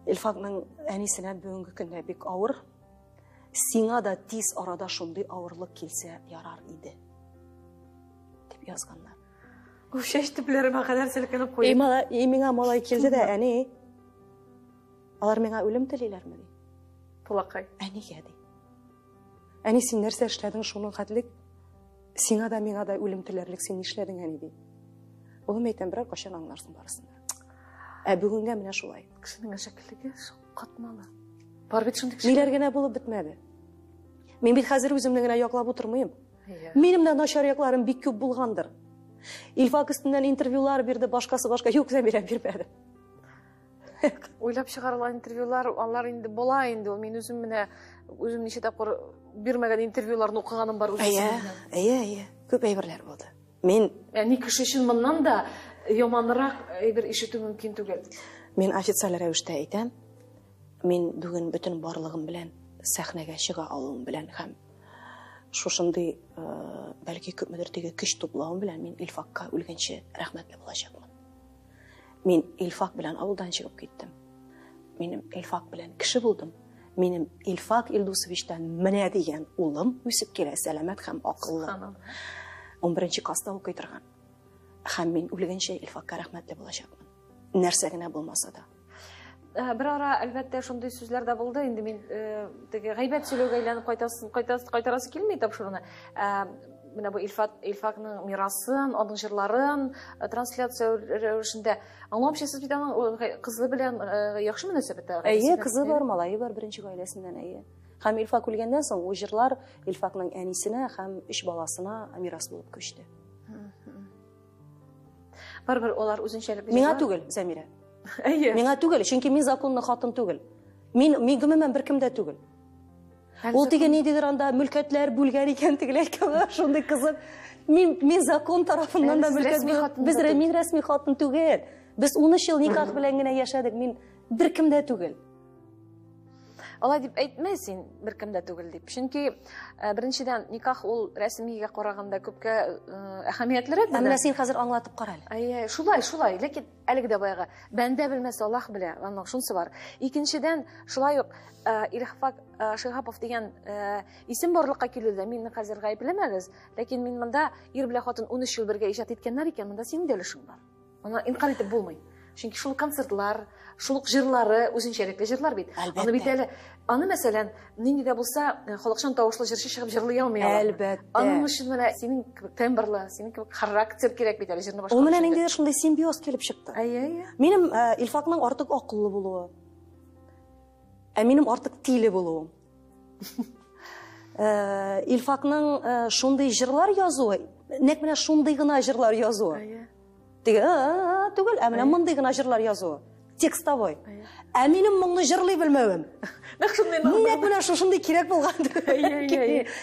Илфакның әнисенә бүгенге көндә бик авыр. Сиңа да тиз арада шундый авырлык килсә ярар иде. Дип язганнар. Ул чәч төпләремә кадәр селкенеп куйды. И миңа малай килде дә, әни, алар миңа үлем телиләрме ди? Тулакай. Ә нигә ди? Әни, син нәрсә эшләдең шуның хәтлек? Сиңа да, миңа да үлем теләрлек син нишләдең, әни ди? Улым әйтәм, берәр кайчан аңларсың барысын да. Ә бүгенгә менә шулай. Кешенең әшәкелеге катмалы. Бар бит шундый кешеләр. Ниләр генә булып бетмәде. Мин бит хәзер үземне генә яклап утырмыйм. Минем дә начар якларым бик күп булгандыр. Илфак өстеннән интервьюлар бирде, башкасы башка. Юк, Зәмирә бирмәде. Уйлап чыгарылган интервьюлар, алар инде була инде. Ул мин үзем менә үзем ничә тапкыр бирмәгән интервьюларны укыганым бар үзем. Әйе, әйе, әйе. Күп әйберләр булды. Мин Әни кеше өчен моннан да яманрак әйбер ишетү мөмкин түгел. Мин официаль рәвештә әйтәм. Мин бүген бөтен барлыгым белән сәхнәгә чыга алуым белән һәм шушындый, бәлки күпмедер теге көч туплавым белән мин Илфакка үлгәнче рәхмәтле булачакмын. Мин Илфак белән авылдан чыгып киттем. Минем Илфак белән кеше булдым. Минем Илфак Илдусовичтан менә дигән улым үсеп килә, сәламәт һәм акыллы. 11 класста укый торган. Һәм мин үлгәнче Илфакка рәхмәтле булачакмын. Нәрсә генә булмаса да. Бер ара, әлбәттә, шундый сүзләр дә булды. Инде мин теге гайбәт сөйләүгә әйләнеп кайтарасы килми тапшыруны. Менә бу Илфакның мирасын, аның җырларын трансляция рәвешендә. Аңлавымча, сез бит аның кызы белән яхшы мөнәсәбәттә. Әйе, кызы бар, малае бар беренче гаиләсеннән, әйе. Һәм Илфак үлгәннән соң ул җырлар Илфакның әнисенә һәм 3 баласына мирас булып күчте. Барыбер алар үзенчәлекле Миңа җырлар. түгел, Зәмирә. Әйе. Миңа түгел, чөнки мин законлы хатын түгел. Мин гомумән беркем дә түгел. Һәм Ул закон теге ниндидер анда мөлкәтләр бүлгән икән, тегеләй кебек, шундый кызык. Мин закон тарафыннан да Сез мөлкәт рәсми бүл- хатын Без да түгел. мин рәсми хатын түгел. Без 13 ел никах белән генә яшәдек. Мин беркем дә түгел. Алай дип әйтмә син, беркем дә түгел дип. Чөнки беренчедән никах ул рәсмигә караганда күпкә әһәмиятлерәк. Ә менә син хәзер аңлатып кара әле. Әйе, шулай, шулай. Ләкин әлеге дә баягы бәндә белмәс, Аллаһ белә, аның шунысы бар. Икенчедән, шулай ук Илфак Шиһапов дигән исем барлыкка килүдә мине хәзер гаепләмәгез, ләкин мин монда ир белән хатын 13 ел бергә иҗат иткәннәр икән, монда синең дә өлешең бар. Моны инкар итеп булмый. Чөнки шул концертлар, Шул ук җырлары үзенчәлекле җырлар бит. Аны бит әле, аны мәсәлән, нинди дә булса э, халыкчан тавышлы җырчы чыгып җырлый алмый алар. Әлбәттә. Аның өчен менә синең кебек тембрлы, синең кебек характер кирәк бит әле җырны башкару. Ул менә ниндидер шундый симбиоз килеп чыкты. Әйе, әйе. Минем э, Илфакның артык акыллы булуы. Ә минем артык тиле булуым. Э, Илфакның э, шундый җырлар язуы, нәкъ менә шундый гына җырлар язуы. Теге түгел, ә менә мондый гына җырлар язуы. Текстовой. Ә минем моңны җырлый белмәвем. Нәкъ шундый. Нәкъ менә шушындый кирәк булган.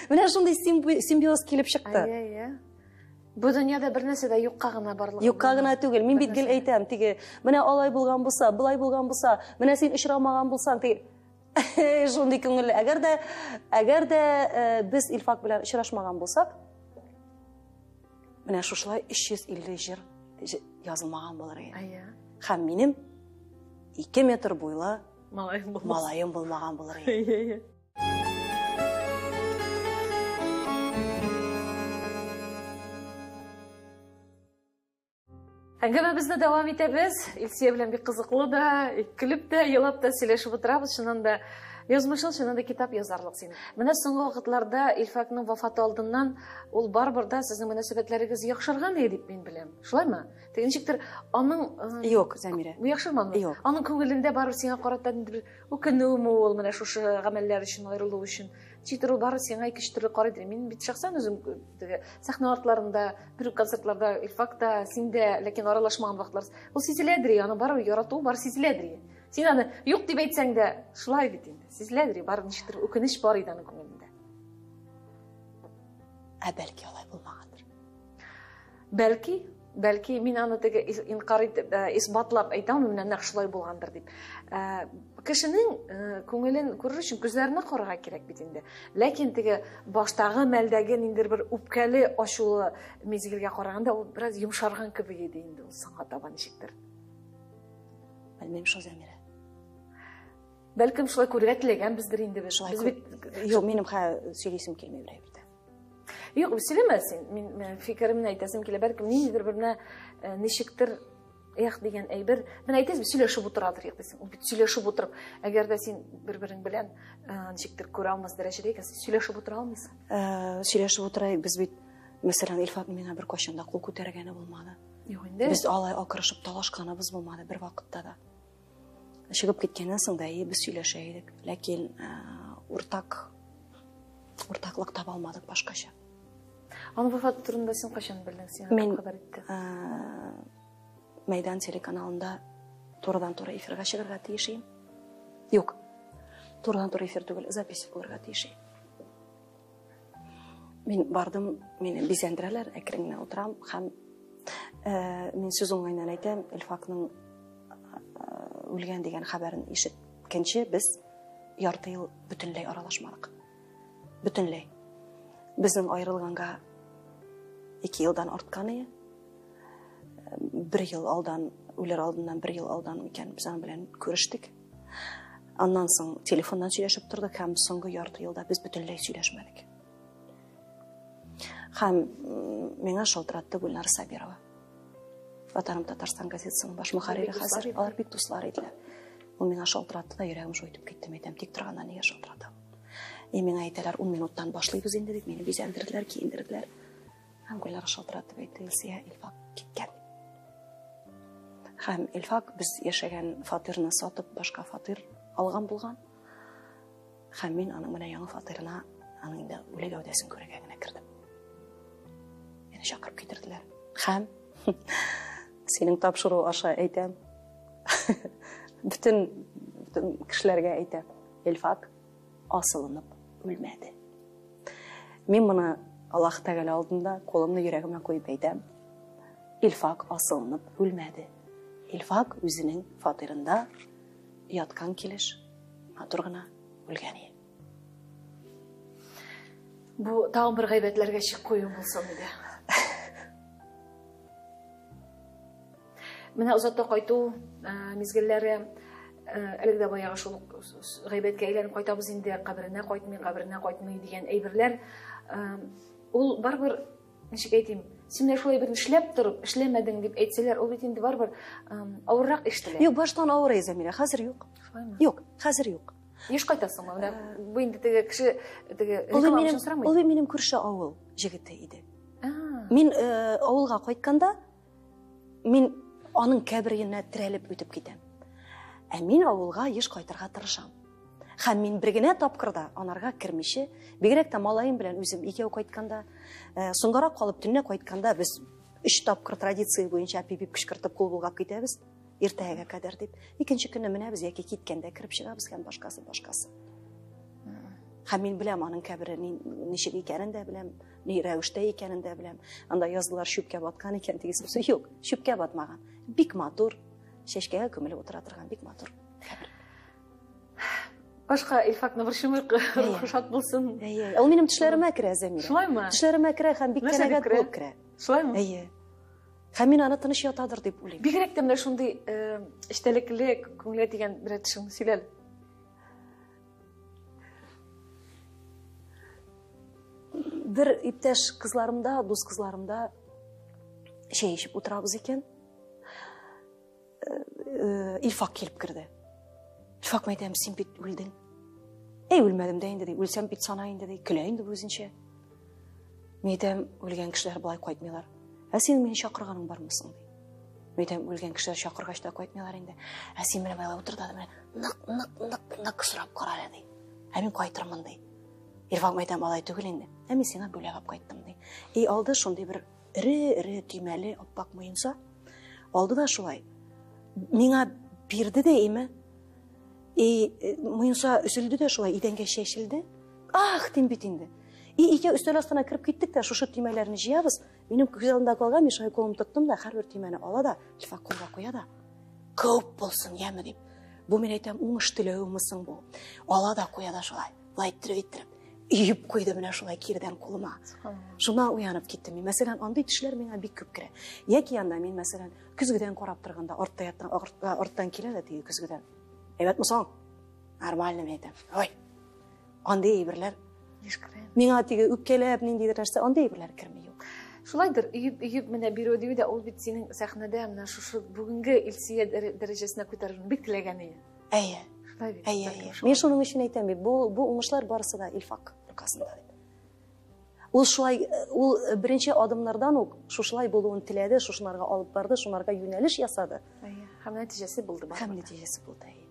Менә шундый симбиоз килеп чыкты. Бу дөньяда бер нәрсә дә юкка гына барлык. Юкка гына түгел. Мин бит гел әйтәм, теге, менә алай булган булса, былай булган булса, менә син очрамаган булсаң, теге Шундый күңелле. Әгәр дә, әгәр дә э, без Илфак белән очрашмаган булсак, менә шушылай 350 җыр язылмаган булыр иде. Әйе. Һәм минем 2 метр буйлы малаем булмас. Малаем булмаган булыр иде. Әйе. Әңгәмәбезне дәвам итәбез. Илсия белән бик кызыклы да, көлеп тә, елап та сөйләшеп утырабыз. Чыннан да язмышың чыннан да китап язарлык син. Менә соңгы вакытларда Илфакның вафаты алдыннан ул барыбер да сезнең мөнәсәбәтләрегез яхшырган иде дип мин беләм. Шулаймы? Теге ничектер аның э, Юк, Замирә. Яхшырмадымы? Юк. Аның күңелендә барыбер сиңа карата ниндидер үкенүме ул менә шушы гамәлләр өчен аерылу өчен. Ничектер ул бары сиңа икенче төрле карыйдыр. Мин бит шәхсән үзем э, теге сәхнә артларында, бер үк концертларда Илфак та, син дә, ләкин аралашмаган вакытлар. Ул сизеләдер, аны барыбер ярату бар сизеләдер. Син аны юк дип әйтсәң дә, шулай бит инде. Сизеләдер, бар ничектер үкенеч бар иде аның күңелендә. Ә бәлки алай булмагандыр. Бәлки, бәлки мин аны теге инкар итеп, э, исбатлап әйтә алмыйм, менә нәкъ шулай булгандыр дип. Э, кешенең э, күңелен күрер өчен күзләренә карарга кирәк бит инде. Ләкин теге баштагы мәлдәге ниндидер бер үпкәле, ачулы мизгелгә караганда ул бераз йомшарган кебек иде инде ул соңга таба ничектер. Белмим шул, Зәмирә. Бәлкем шулай күрергә теләгәнбездер инде без. Шулай бит... Юк, минем хәзер сөйлисем килми бер әйбердә. Юк, сөйләмә син. Мин фикеремне әйтәсем килә. Бәлкем ниндидер бер менә э, ничектер эх дигән әйбер. Менә әйтәсез, сөйләшеп утырадыр юк дисең. Ул бит сөйләшеп утырып, әгәр дә син бер-берең белән э, ничектер күрә алмас дәрәҗәдә икән, син сөйләшеп утыра алмыйсың. Э, сөйләшеп утырайык, без бит, мәсәлән, Илфат миңа бер кайчан да кул күтәргәне булмады. Юк инде. Без алай акырышып талашканыбыз булмады бер вакытта да. Чыгып киткәннән соң да без сөйләшә идек. Ләкин уртак уртаклык таба алмадык башкача. Аның вафаты турында син кайчан белдең? Сиңа Мин, хәбәр итте? Мәйдан телеканалында турыдан-туры эфирга чыгарга тиеш идем. Юк, турыдан-туры эфир түгел, запись булырга тиеш идем. Мин бардым, мине бизәндерәләр, әкрен генә утырам һәм э, мин сүз уңаеннан әйтәм, Илфакның э, үлгән дигән хәбәрен ишеткәнче без ярты ел бөтенләй аралашмадык. Бөтенләй. Безнең аерылганга 2 елдан арткан иде. Бер ел алдан, үлер алдыннан бер ел алдан микән, без аның белән күрештек. Аннан соң телефоннан сөйләшеп тордык һәм соңгы ярты елда без бөтенләй сөйләшмәдек. Һәм миңа шалтыратты Гөлнара Сабирова. Ватаным Татарстан газетасының баш мөхәррире хәзер. Алар бик дуслар иделәр. Ул миңа шалтыратты да йөрәгем шул итеп китте. Әйтәм, тик торганнан нигә шалтырата? И миңа әйтәләр, 10 минуттан башлыйбыз инде дип, мине бизәндерделәр, киендерделәр. Һәм Гөлнара шалтыратып әйтте, Илсия, Илфак киткән. Һәм Илфак без яшәгән фатирны сатып, башка фатир алган булган. Һәм мин аның менә яңа фатирына, аның инде үле гәүдәсен күрергә генә кердем. Мине чакырып китерделәр. Һәм синең тапшыру аша әйтәм. Бөтен, бөтен кешеләргә әйтәм. Илфак асылынып үлмәде. Мин моны Аллаһ Тәгалә алдында кулымны йөрәгемә куеп әйтәм. Илфак асылынып үлмәде. Илфак үзенең фатирында яткан килеш матур гына үлгән иде. Бу тагын бер гайбәтләргә чик кую булсын иде. Менә озата кайту мизгелләре әлеге дә баягы шул гайбәткә әйләнеп кайтабыз инде, каберенә кайтмый, каберенә кайтмый дигән әйберләр. Ул барыбер ничек әйтим, син менә шулай бер эшләп торып, эшләмәдең дип әйтсәләр, ул бит инде барыбер авыррак ишетелә. Юк, баштан авыр, Зәмирә, хәзер юк. Шулаймы? Юк, хәзер юк. Еш кайтасыңмы? Менә бу инде теге кеше теге реклама өчен сорамый. Ул минем күрше авыл җегете иде. Мин авылга кайтканда мин аның каберенә терәлеп үтеп китәм. Ә мин авылга еш кайтырга тырышам. Һәм мин бер генә тапкыр да анарга кермичә, бигрәк тә малаем белән үзем икәү кайтканда, соңгарак калып төнлә кайтканда без 3 тапкыр традиция буенча пип-пип кычкыртып кул болгап китәбез. Иртәгә кадәр дип. Икенче көнне менәбез яки киткәндә кереп чыгабыз һәм башкасы, башкасы. Һәм мин беләм аның кабере ничек икәнен дә беләм, ни рәвештә икәнен дә беләм. Анда яздылар чүпкә баткан икән дигән сүз юк, чүпкә батмаган. Бик матур, чәчкәгә күмелеп утыра торган бик матур кабер. Башка Илфакны борчымыйк, рухы шат булсын. Әйе, ул минем төшләремә керә, Зәмирә. Шулаймы? Төшләремә керә һәм бик канәгать булып керә. Шулаймы? Әйе. Һәм мин аны тыныч ятадыр дип уйлыйм. Бигрәк тә менә шундый эчтәлекле, күңелгә тигән берәр төшеңне сөйлә әле. Бер иптәш кызларымда, дус кызларымда чәй эчеп утырабыз икән. Илфак килеп керде. Илфак, мәйтәм, син бит үлдең. Әй, үлмәдем дә инде, ди. Үлсәм бит сана инде, ди. Көлә инде бу үзенчә. Мәйтәм, үлгән кешеләр болай кайтмыйлар. Ә син мине чакырганың бармы соң, ди. Мәйтәм, үлгән кешеләр чакыргач та кайтмыйлар инде. Ә син менә болай утыр да, менә нык, нык, нык, нык сорап кара әле, ди. Ә мин кайтырмын, ди. Илфак, мәйтәм, алай түгел инде. Ә мин сиңа бүләк алып кайттым, ди. И алды шундый бер эре-эре төймәле аппак муенса. Алды да шулай. Миңа бирде дә име. И муенса өзелде дә шулай, идәнгә чәчелде. Ах, дим бит инде. И икәү өстәл астына кереп киттек тә, шушы төймәләрне җыябыз. Минем күз алдымда калган, мин шулай кулым тоттым да, һәрбер төймәне ала да, Илфак кулга куя да, күп булсын, яме дип. Бу мин әйтәм, уңыш теләвеме соң бу? Ала да куя да шулай, былай иттереп иттереп. Өеп куйды менә шулай кирдән кулыма. Шуннан уянып киттем мин. Мәсәлән, андый төшләр миңа бик күп керә. Яки анда мин, мәсәлән, көзгедән карап торганда, артта яттан, арттан килә дә теге көзгедән. Әйбәтме соң? Нормально, мин әйтәм. Ой. Андый әйберләр еш керә. Миңа теге үпкәләп ниндидер нәрсә, андый әйберләр керми юк. Шулайдыр, өеп, өеп менә бирү дию дә ул бит синең сәхнәдә менә шушы бүгенге Илсөя дәрәҗәсенә күтәрелүне бик теләгән иде. Әйе. Шулай бит. Әйе, әйе. Мин шуның өчен әйтәм бит, бу уңышлар барысы да Илфак аркасында дип. Ул шулай, ул беренче адымнардан ук шушылай булуын теләде, шушыларга алып барды, шуларга юнәлеш ясады. Әйе. Һәм нәтиҗәсе булды барыбер. Һәм нәтиҗәсе булды, әйе.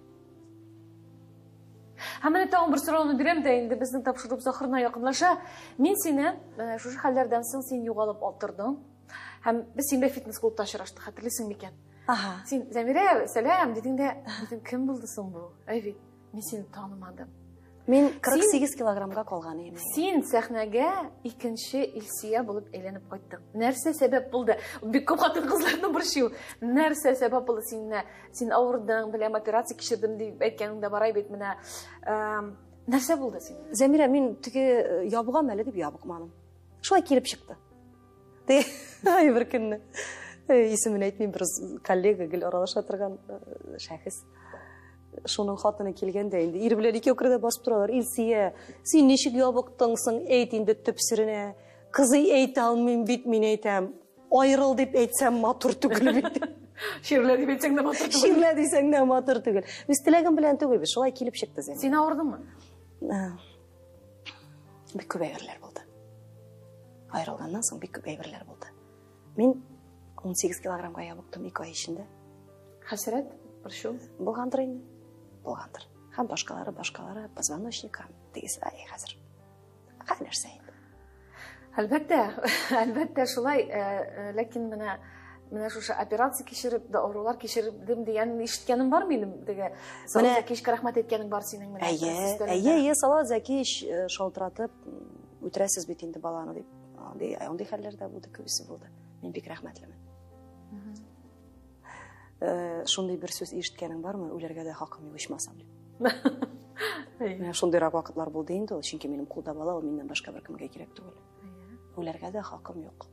Һәм менә тагын бер сорауны бирәм дә инде безнең тапшыруыбыз ахырына якынлаша. Мин сине шушы хәлләрдән соң син югалып тордың. Һәм без синең белән фитнес-клубта очраштык, хәтерлисең микән? Ага. Син, Зәмирә, сәлам, дидең дә, дидем, кем булды соң бу? Әй бит, мин сине танымадым. Мин 48 килограммга калган идем. Син сәхнәгә икенче Илсөя булып әйләнеп кайттың. Нәрсә сәбәп булды? Бик күп хатын-кызларны борчый. Нәрсә сәбәп булды синә? Син авырдың, беләм, операция кичердем дип әйткәнең дә бар бит менә. Нәрсә булды синә? Зәмирә, мин теге ябыгам әле дип ябыкмадым. Шулай килеп чыкты. Ай, бер көнне. Исемен әйтмим, бер коллега гел аралаша торган шәхес. Шуның хатыны килгәндә инде ир белән икәү керде басып торалар. Илсөя, син ничек ябыктың соң? Әйт инде төп серенә. Кызый әйтә алмыйм бит, мин әйтәм. Айрыл дип әйтсәм матур түгел бит. Ширлә дип әйтсәң дә матур түгел. Ширлә дисәң дә матур түгел. Үз теләгем белән түгел бит, шулай килеп чыкты Зәмирә. Син авырдыңмы? Бик күп әйберләр булды. Айрылганнан соң бик күп әйберләр булды. Мин 18 килограммга ябыктым 2 ай эчендә. Хәсрәт, борчу? Булгандыр инде. Булгандыр. Һәм башкалары, башкалары, позвоночник һәм тегесе, ай, хәзер. Һәр нәрсә инде. Әлбәттә, әлбәттә шулай, ләкин менә шушы операция кичереп, да авырулар кичердем дигән ишеткәнем бар минем теге. Салават Зәкиевичка рәхмәт әйткәнең бар синең менә. Әйе, әйе, әйе, Салават Зәкиевич шалтыратып, үтерәсез бит инде баланы дип. Андый хәлләр дә булды, күбесе булды. Мин бик рәхмәтлемен. Шундый бер сүз ишеткәнең бармы? Үләргә дә хакым юк ичмасам дип. Менә шундыйрак вакытлар булды инде ул, чөнки минем кулда бала, ул миннән башка беркемгә кирәк түгел. Үләргә дә хакым юк.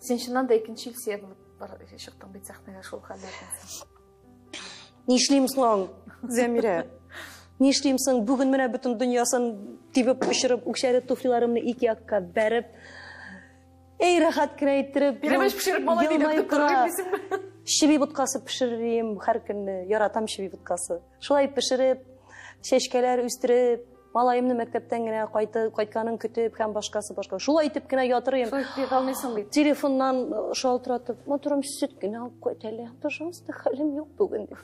Син чыннан да икенче Илсөя булып чыктың бит сәхнәгә шул хәлләрдән соң. Нишлим соң, Зәмирә? Нишлим соң? Бүген менә бөтен дөньясын тибеп очырып, үкчәле туфлиларымны ике якка бәреп, Эй, рәхәт кенә иттереп. Пәрәмәч пешереп малай дип елмаеп көтеп торыр кына. дисеңме? Чеби боткасы пешерим һәр көнне. Яратам чеби боткасы. Шулай пешереп, чәчкәләр үстереп, малаемны мәктәптән генә кайтканын көтеп һәм башкасы башка. Шулай итеп кенә ятырым. Шулай итеп алмыйсың бит. Телефоннан шалтыратып, матурым, сөт кенә алып кайт әле, пожалуйста, хәлем юк бүген дип.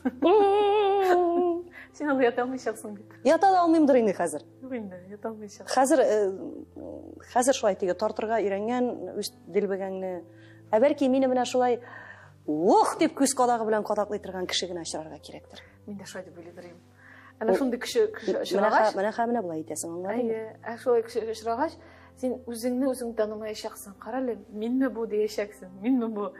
Син алай ята алмыйчаксың бит. Ята да алмыймдыр инде хәзер. Юк инде, ята алмыйчак. Хәзер шулай теге тартырга өйрәнгән үз дилбегәңне. Ә бәлки мине менә шулай ух дип күз кадагы белән кадаклый торган кеше генә очрарга кирәктер. Мин дә шулай дип уйлыйдыр идем. Әнә шундый кеше очрагач, Менә менә болай әйтәсең, аңладыңмы? Әйе, ә шулай кеше очрагач, син үзеңне үзең танымаячаксың. Кара әле, минме бу диячәксең, минме бу?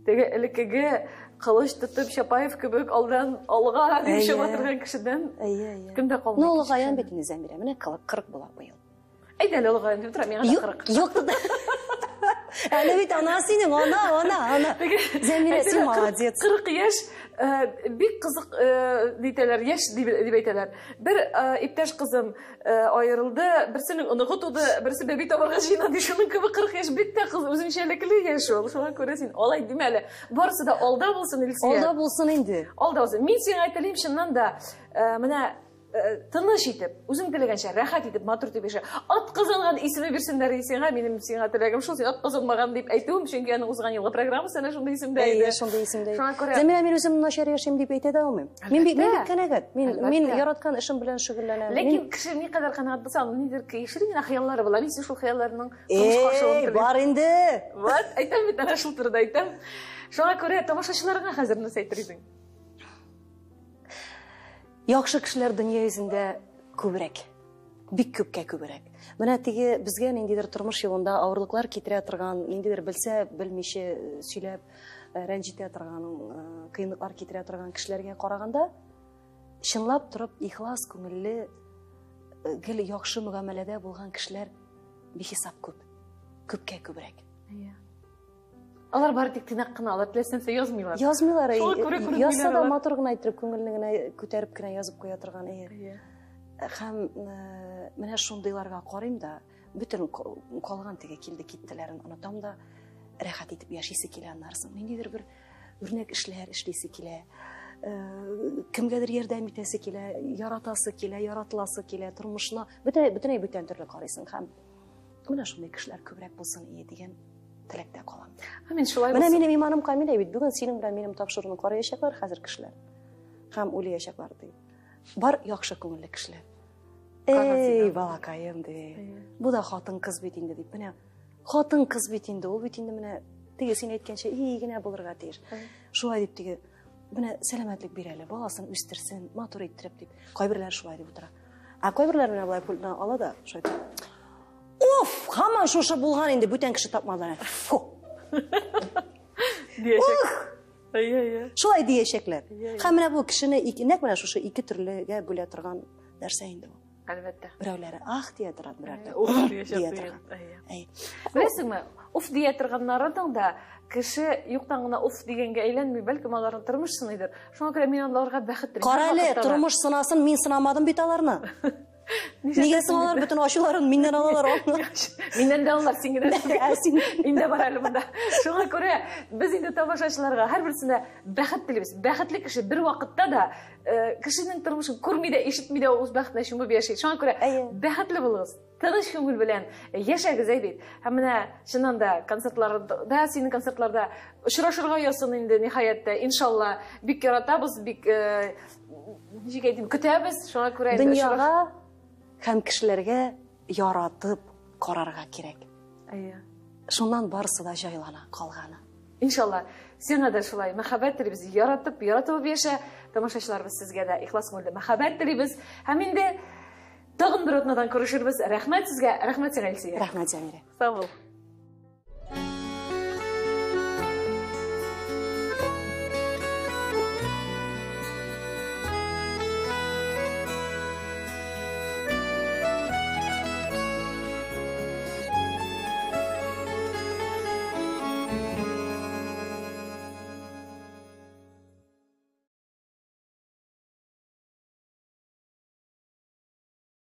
Теге элеккеге кылыч тотып Чапаев кебек алдан алга дип чаба торган кешедән Әйе, әйе. кем дә калмый. Ну, олыгаян бит инде Зәмирә, менә 40 була быел. Әйдә әле олыгаян дип тора, миңа да 40. Юк. Әле бит ана синең, ана, ана, ана. Зәмирә, син молодец. 40 яшь, бик кызык дийтәләр, яшь дип әйтәләр. Бер иптәш кызым аерылды, берсенең оныгы туды, берсе бәби табарга җыена ди. Шуның кебек 40 яшь бик тә кыз үзенчәлекле яшь ул. Шуңа күрә син алай димә әле. Барысы да алда булсын, Илсөя. Алда булсын инде. Алда булсын. Мин сиңа телим чыннан да, менә тыныч итеп, үзең теләгәнчә, рәхәт итеп, матур итеп яшә. Ат казанган исеме бирсеннәр сиңа, минем сиңа теләгем шул, син ат казанмаган дип әйтүем, чөнки аның узган елгы программасы әнә шундый исемдә иде. Әйе, шундый исемдә. Шуңа күрә Зәмирә, мин үзем начар яшим дип әйтә дә алмыйм. Мин бик канәгать. Мин яраткан эшем белән шөгыльләнәм. Ләкин кеше никадәр канәгать булса, аның нидер яшерен генә хыяллары була. Мин шул хыялларның тормышка ашыруын Эй, телим. бар инде. Вот, әйтәм бит, әнә шул турыда әйтәм. Шуңа күрә тамашачыларыңа хәзер нәрсә әйтер идең? Яхшы кешеләр дөнья йөзендә күбрәк. Бик күпкә күбрәк. Менә теге безгә ниндидер тормыш юлында авырлыклар китерә торган, ниндидер белсә, белмичә сөйләп, рәнҗетә торган, кыенлыклар китерә торган кешеләргә караганда, чынлап торып ихлас күңелле, гел яхшы мөгамәләдә булган кешеләр бихисап күп. Күпкә күбрәк. Әйе. Алар бары тик тыйнак кына, алар теләсә нәрсә язмыйлар. Язмыйлар, Шуңа күрә күренмиләр язса да алар. матур гына итеп, күңелне генә күтәреп кенә язып куя торган. Әйе. Һәм менә шундыйларга карыйм да, бөтен калган теге килде киттеләрен онытам да, рәхәт итеп яшисе килә аннары соң. Ниндидер бер үрнәк эшләр эшлисе килә, кемгәдер ярдәм итәсе килә, яратасы килә, яратыласы килә, тормышына бөтенләй бүтән төрле карыйсың һәм менә шундый кешеләр күбрәк булсын ие дигән теләктә калам. Амин, шулай Менә булсын. минем иманым камил бит. Бүген синең белән минем тапшыруны караячаклар хәзер кешеләр. Һәм уйлаячаклар ди. Бар яхшы күңелле кешеләр. Эй, балакаем ди. Бу да хатын-кыз бит инде дип. Менә хатын-кыз бит инде, ул бит инде менә теге син әйткәнчә ий генә булырга тиеш. Шулай дип теге менә сәламәтлек бир әле, баласын үстерсен, матур иттереп дип. Кайберләр шулай дип утыра. Ә кайберләр менә болай пультны ала да шулай итеп. Уф, һаман шушы булган инде, бүтән кеше тапмадылар. Фу. Диячәк. Әйе, әйе. Шулай диячәкләр. Әйе, әйе. Һәм менә бу кешене нәкъ менә шушы ике төрлегә бүлә торган нәрсә инде бу. Әлбәттә. Берәүләре ах дия торган, берәүләре Уф ух диячәк дия дигән. торган. Әйе. Әйе. Беләсеңме, уф дия торганнарының да кеше юктан гына уф дигәнгә әйләнми, бәлкем аларның тормыш сыныйдыр. Шуңа күрә мин аларга бәхет телим. Кара әле, Һәрвакытта да. тормыш сынасын мин сынамадым бит аларны. Нигә соң алар бөтен ачуларын миннән алалар? Миннән дә алалар, син генә түгел. Ә, син. Мин дә бар әле монда. Шуңа күрә без инде тамашачыларга һәрберсенә бәхет телибез. Бәхетле кеше бер вакытта да кешенең тормышын күрми дә, ишетми дә үз бәхетенә чумып яши. Шуңа күрә Әйе. бәхетле булыгыз. Тыныч күңел белән яшәгез, әй бит. Һәм менә чыннан да концертларда, синең концертларда очрашырга язсын инде ниһаятьтә, иншалла. Бик яратабыз, бик, ничек әйтим, көтәбез. Шуңа күрә инде Дөньяга һәм кешеләргә яратып карарга кирәк. Әйе. Шуннан барысы да җайлана, калганы. Иншалла, сиңа да шулай мәхәббәт телибез, яратып, яратып яшә. Тамашачыларыбыз сезгә дә ихлас күңелдән мәхәббәт телибез. Һәм инде тагын бер атнадан күрешербез. Рәхмәт сезгә, рәхмәт сиңа, Илсөя. Рәхмәт, Зәмирә. Сау бул.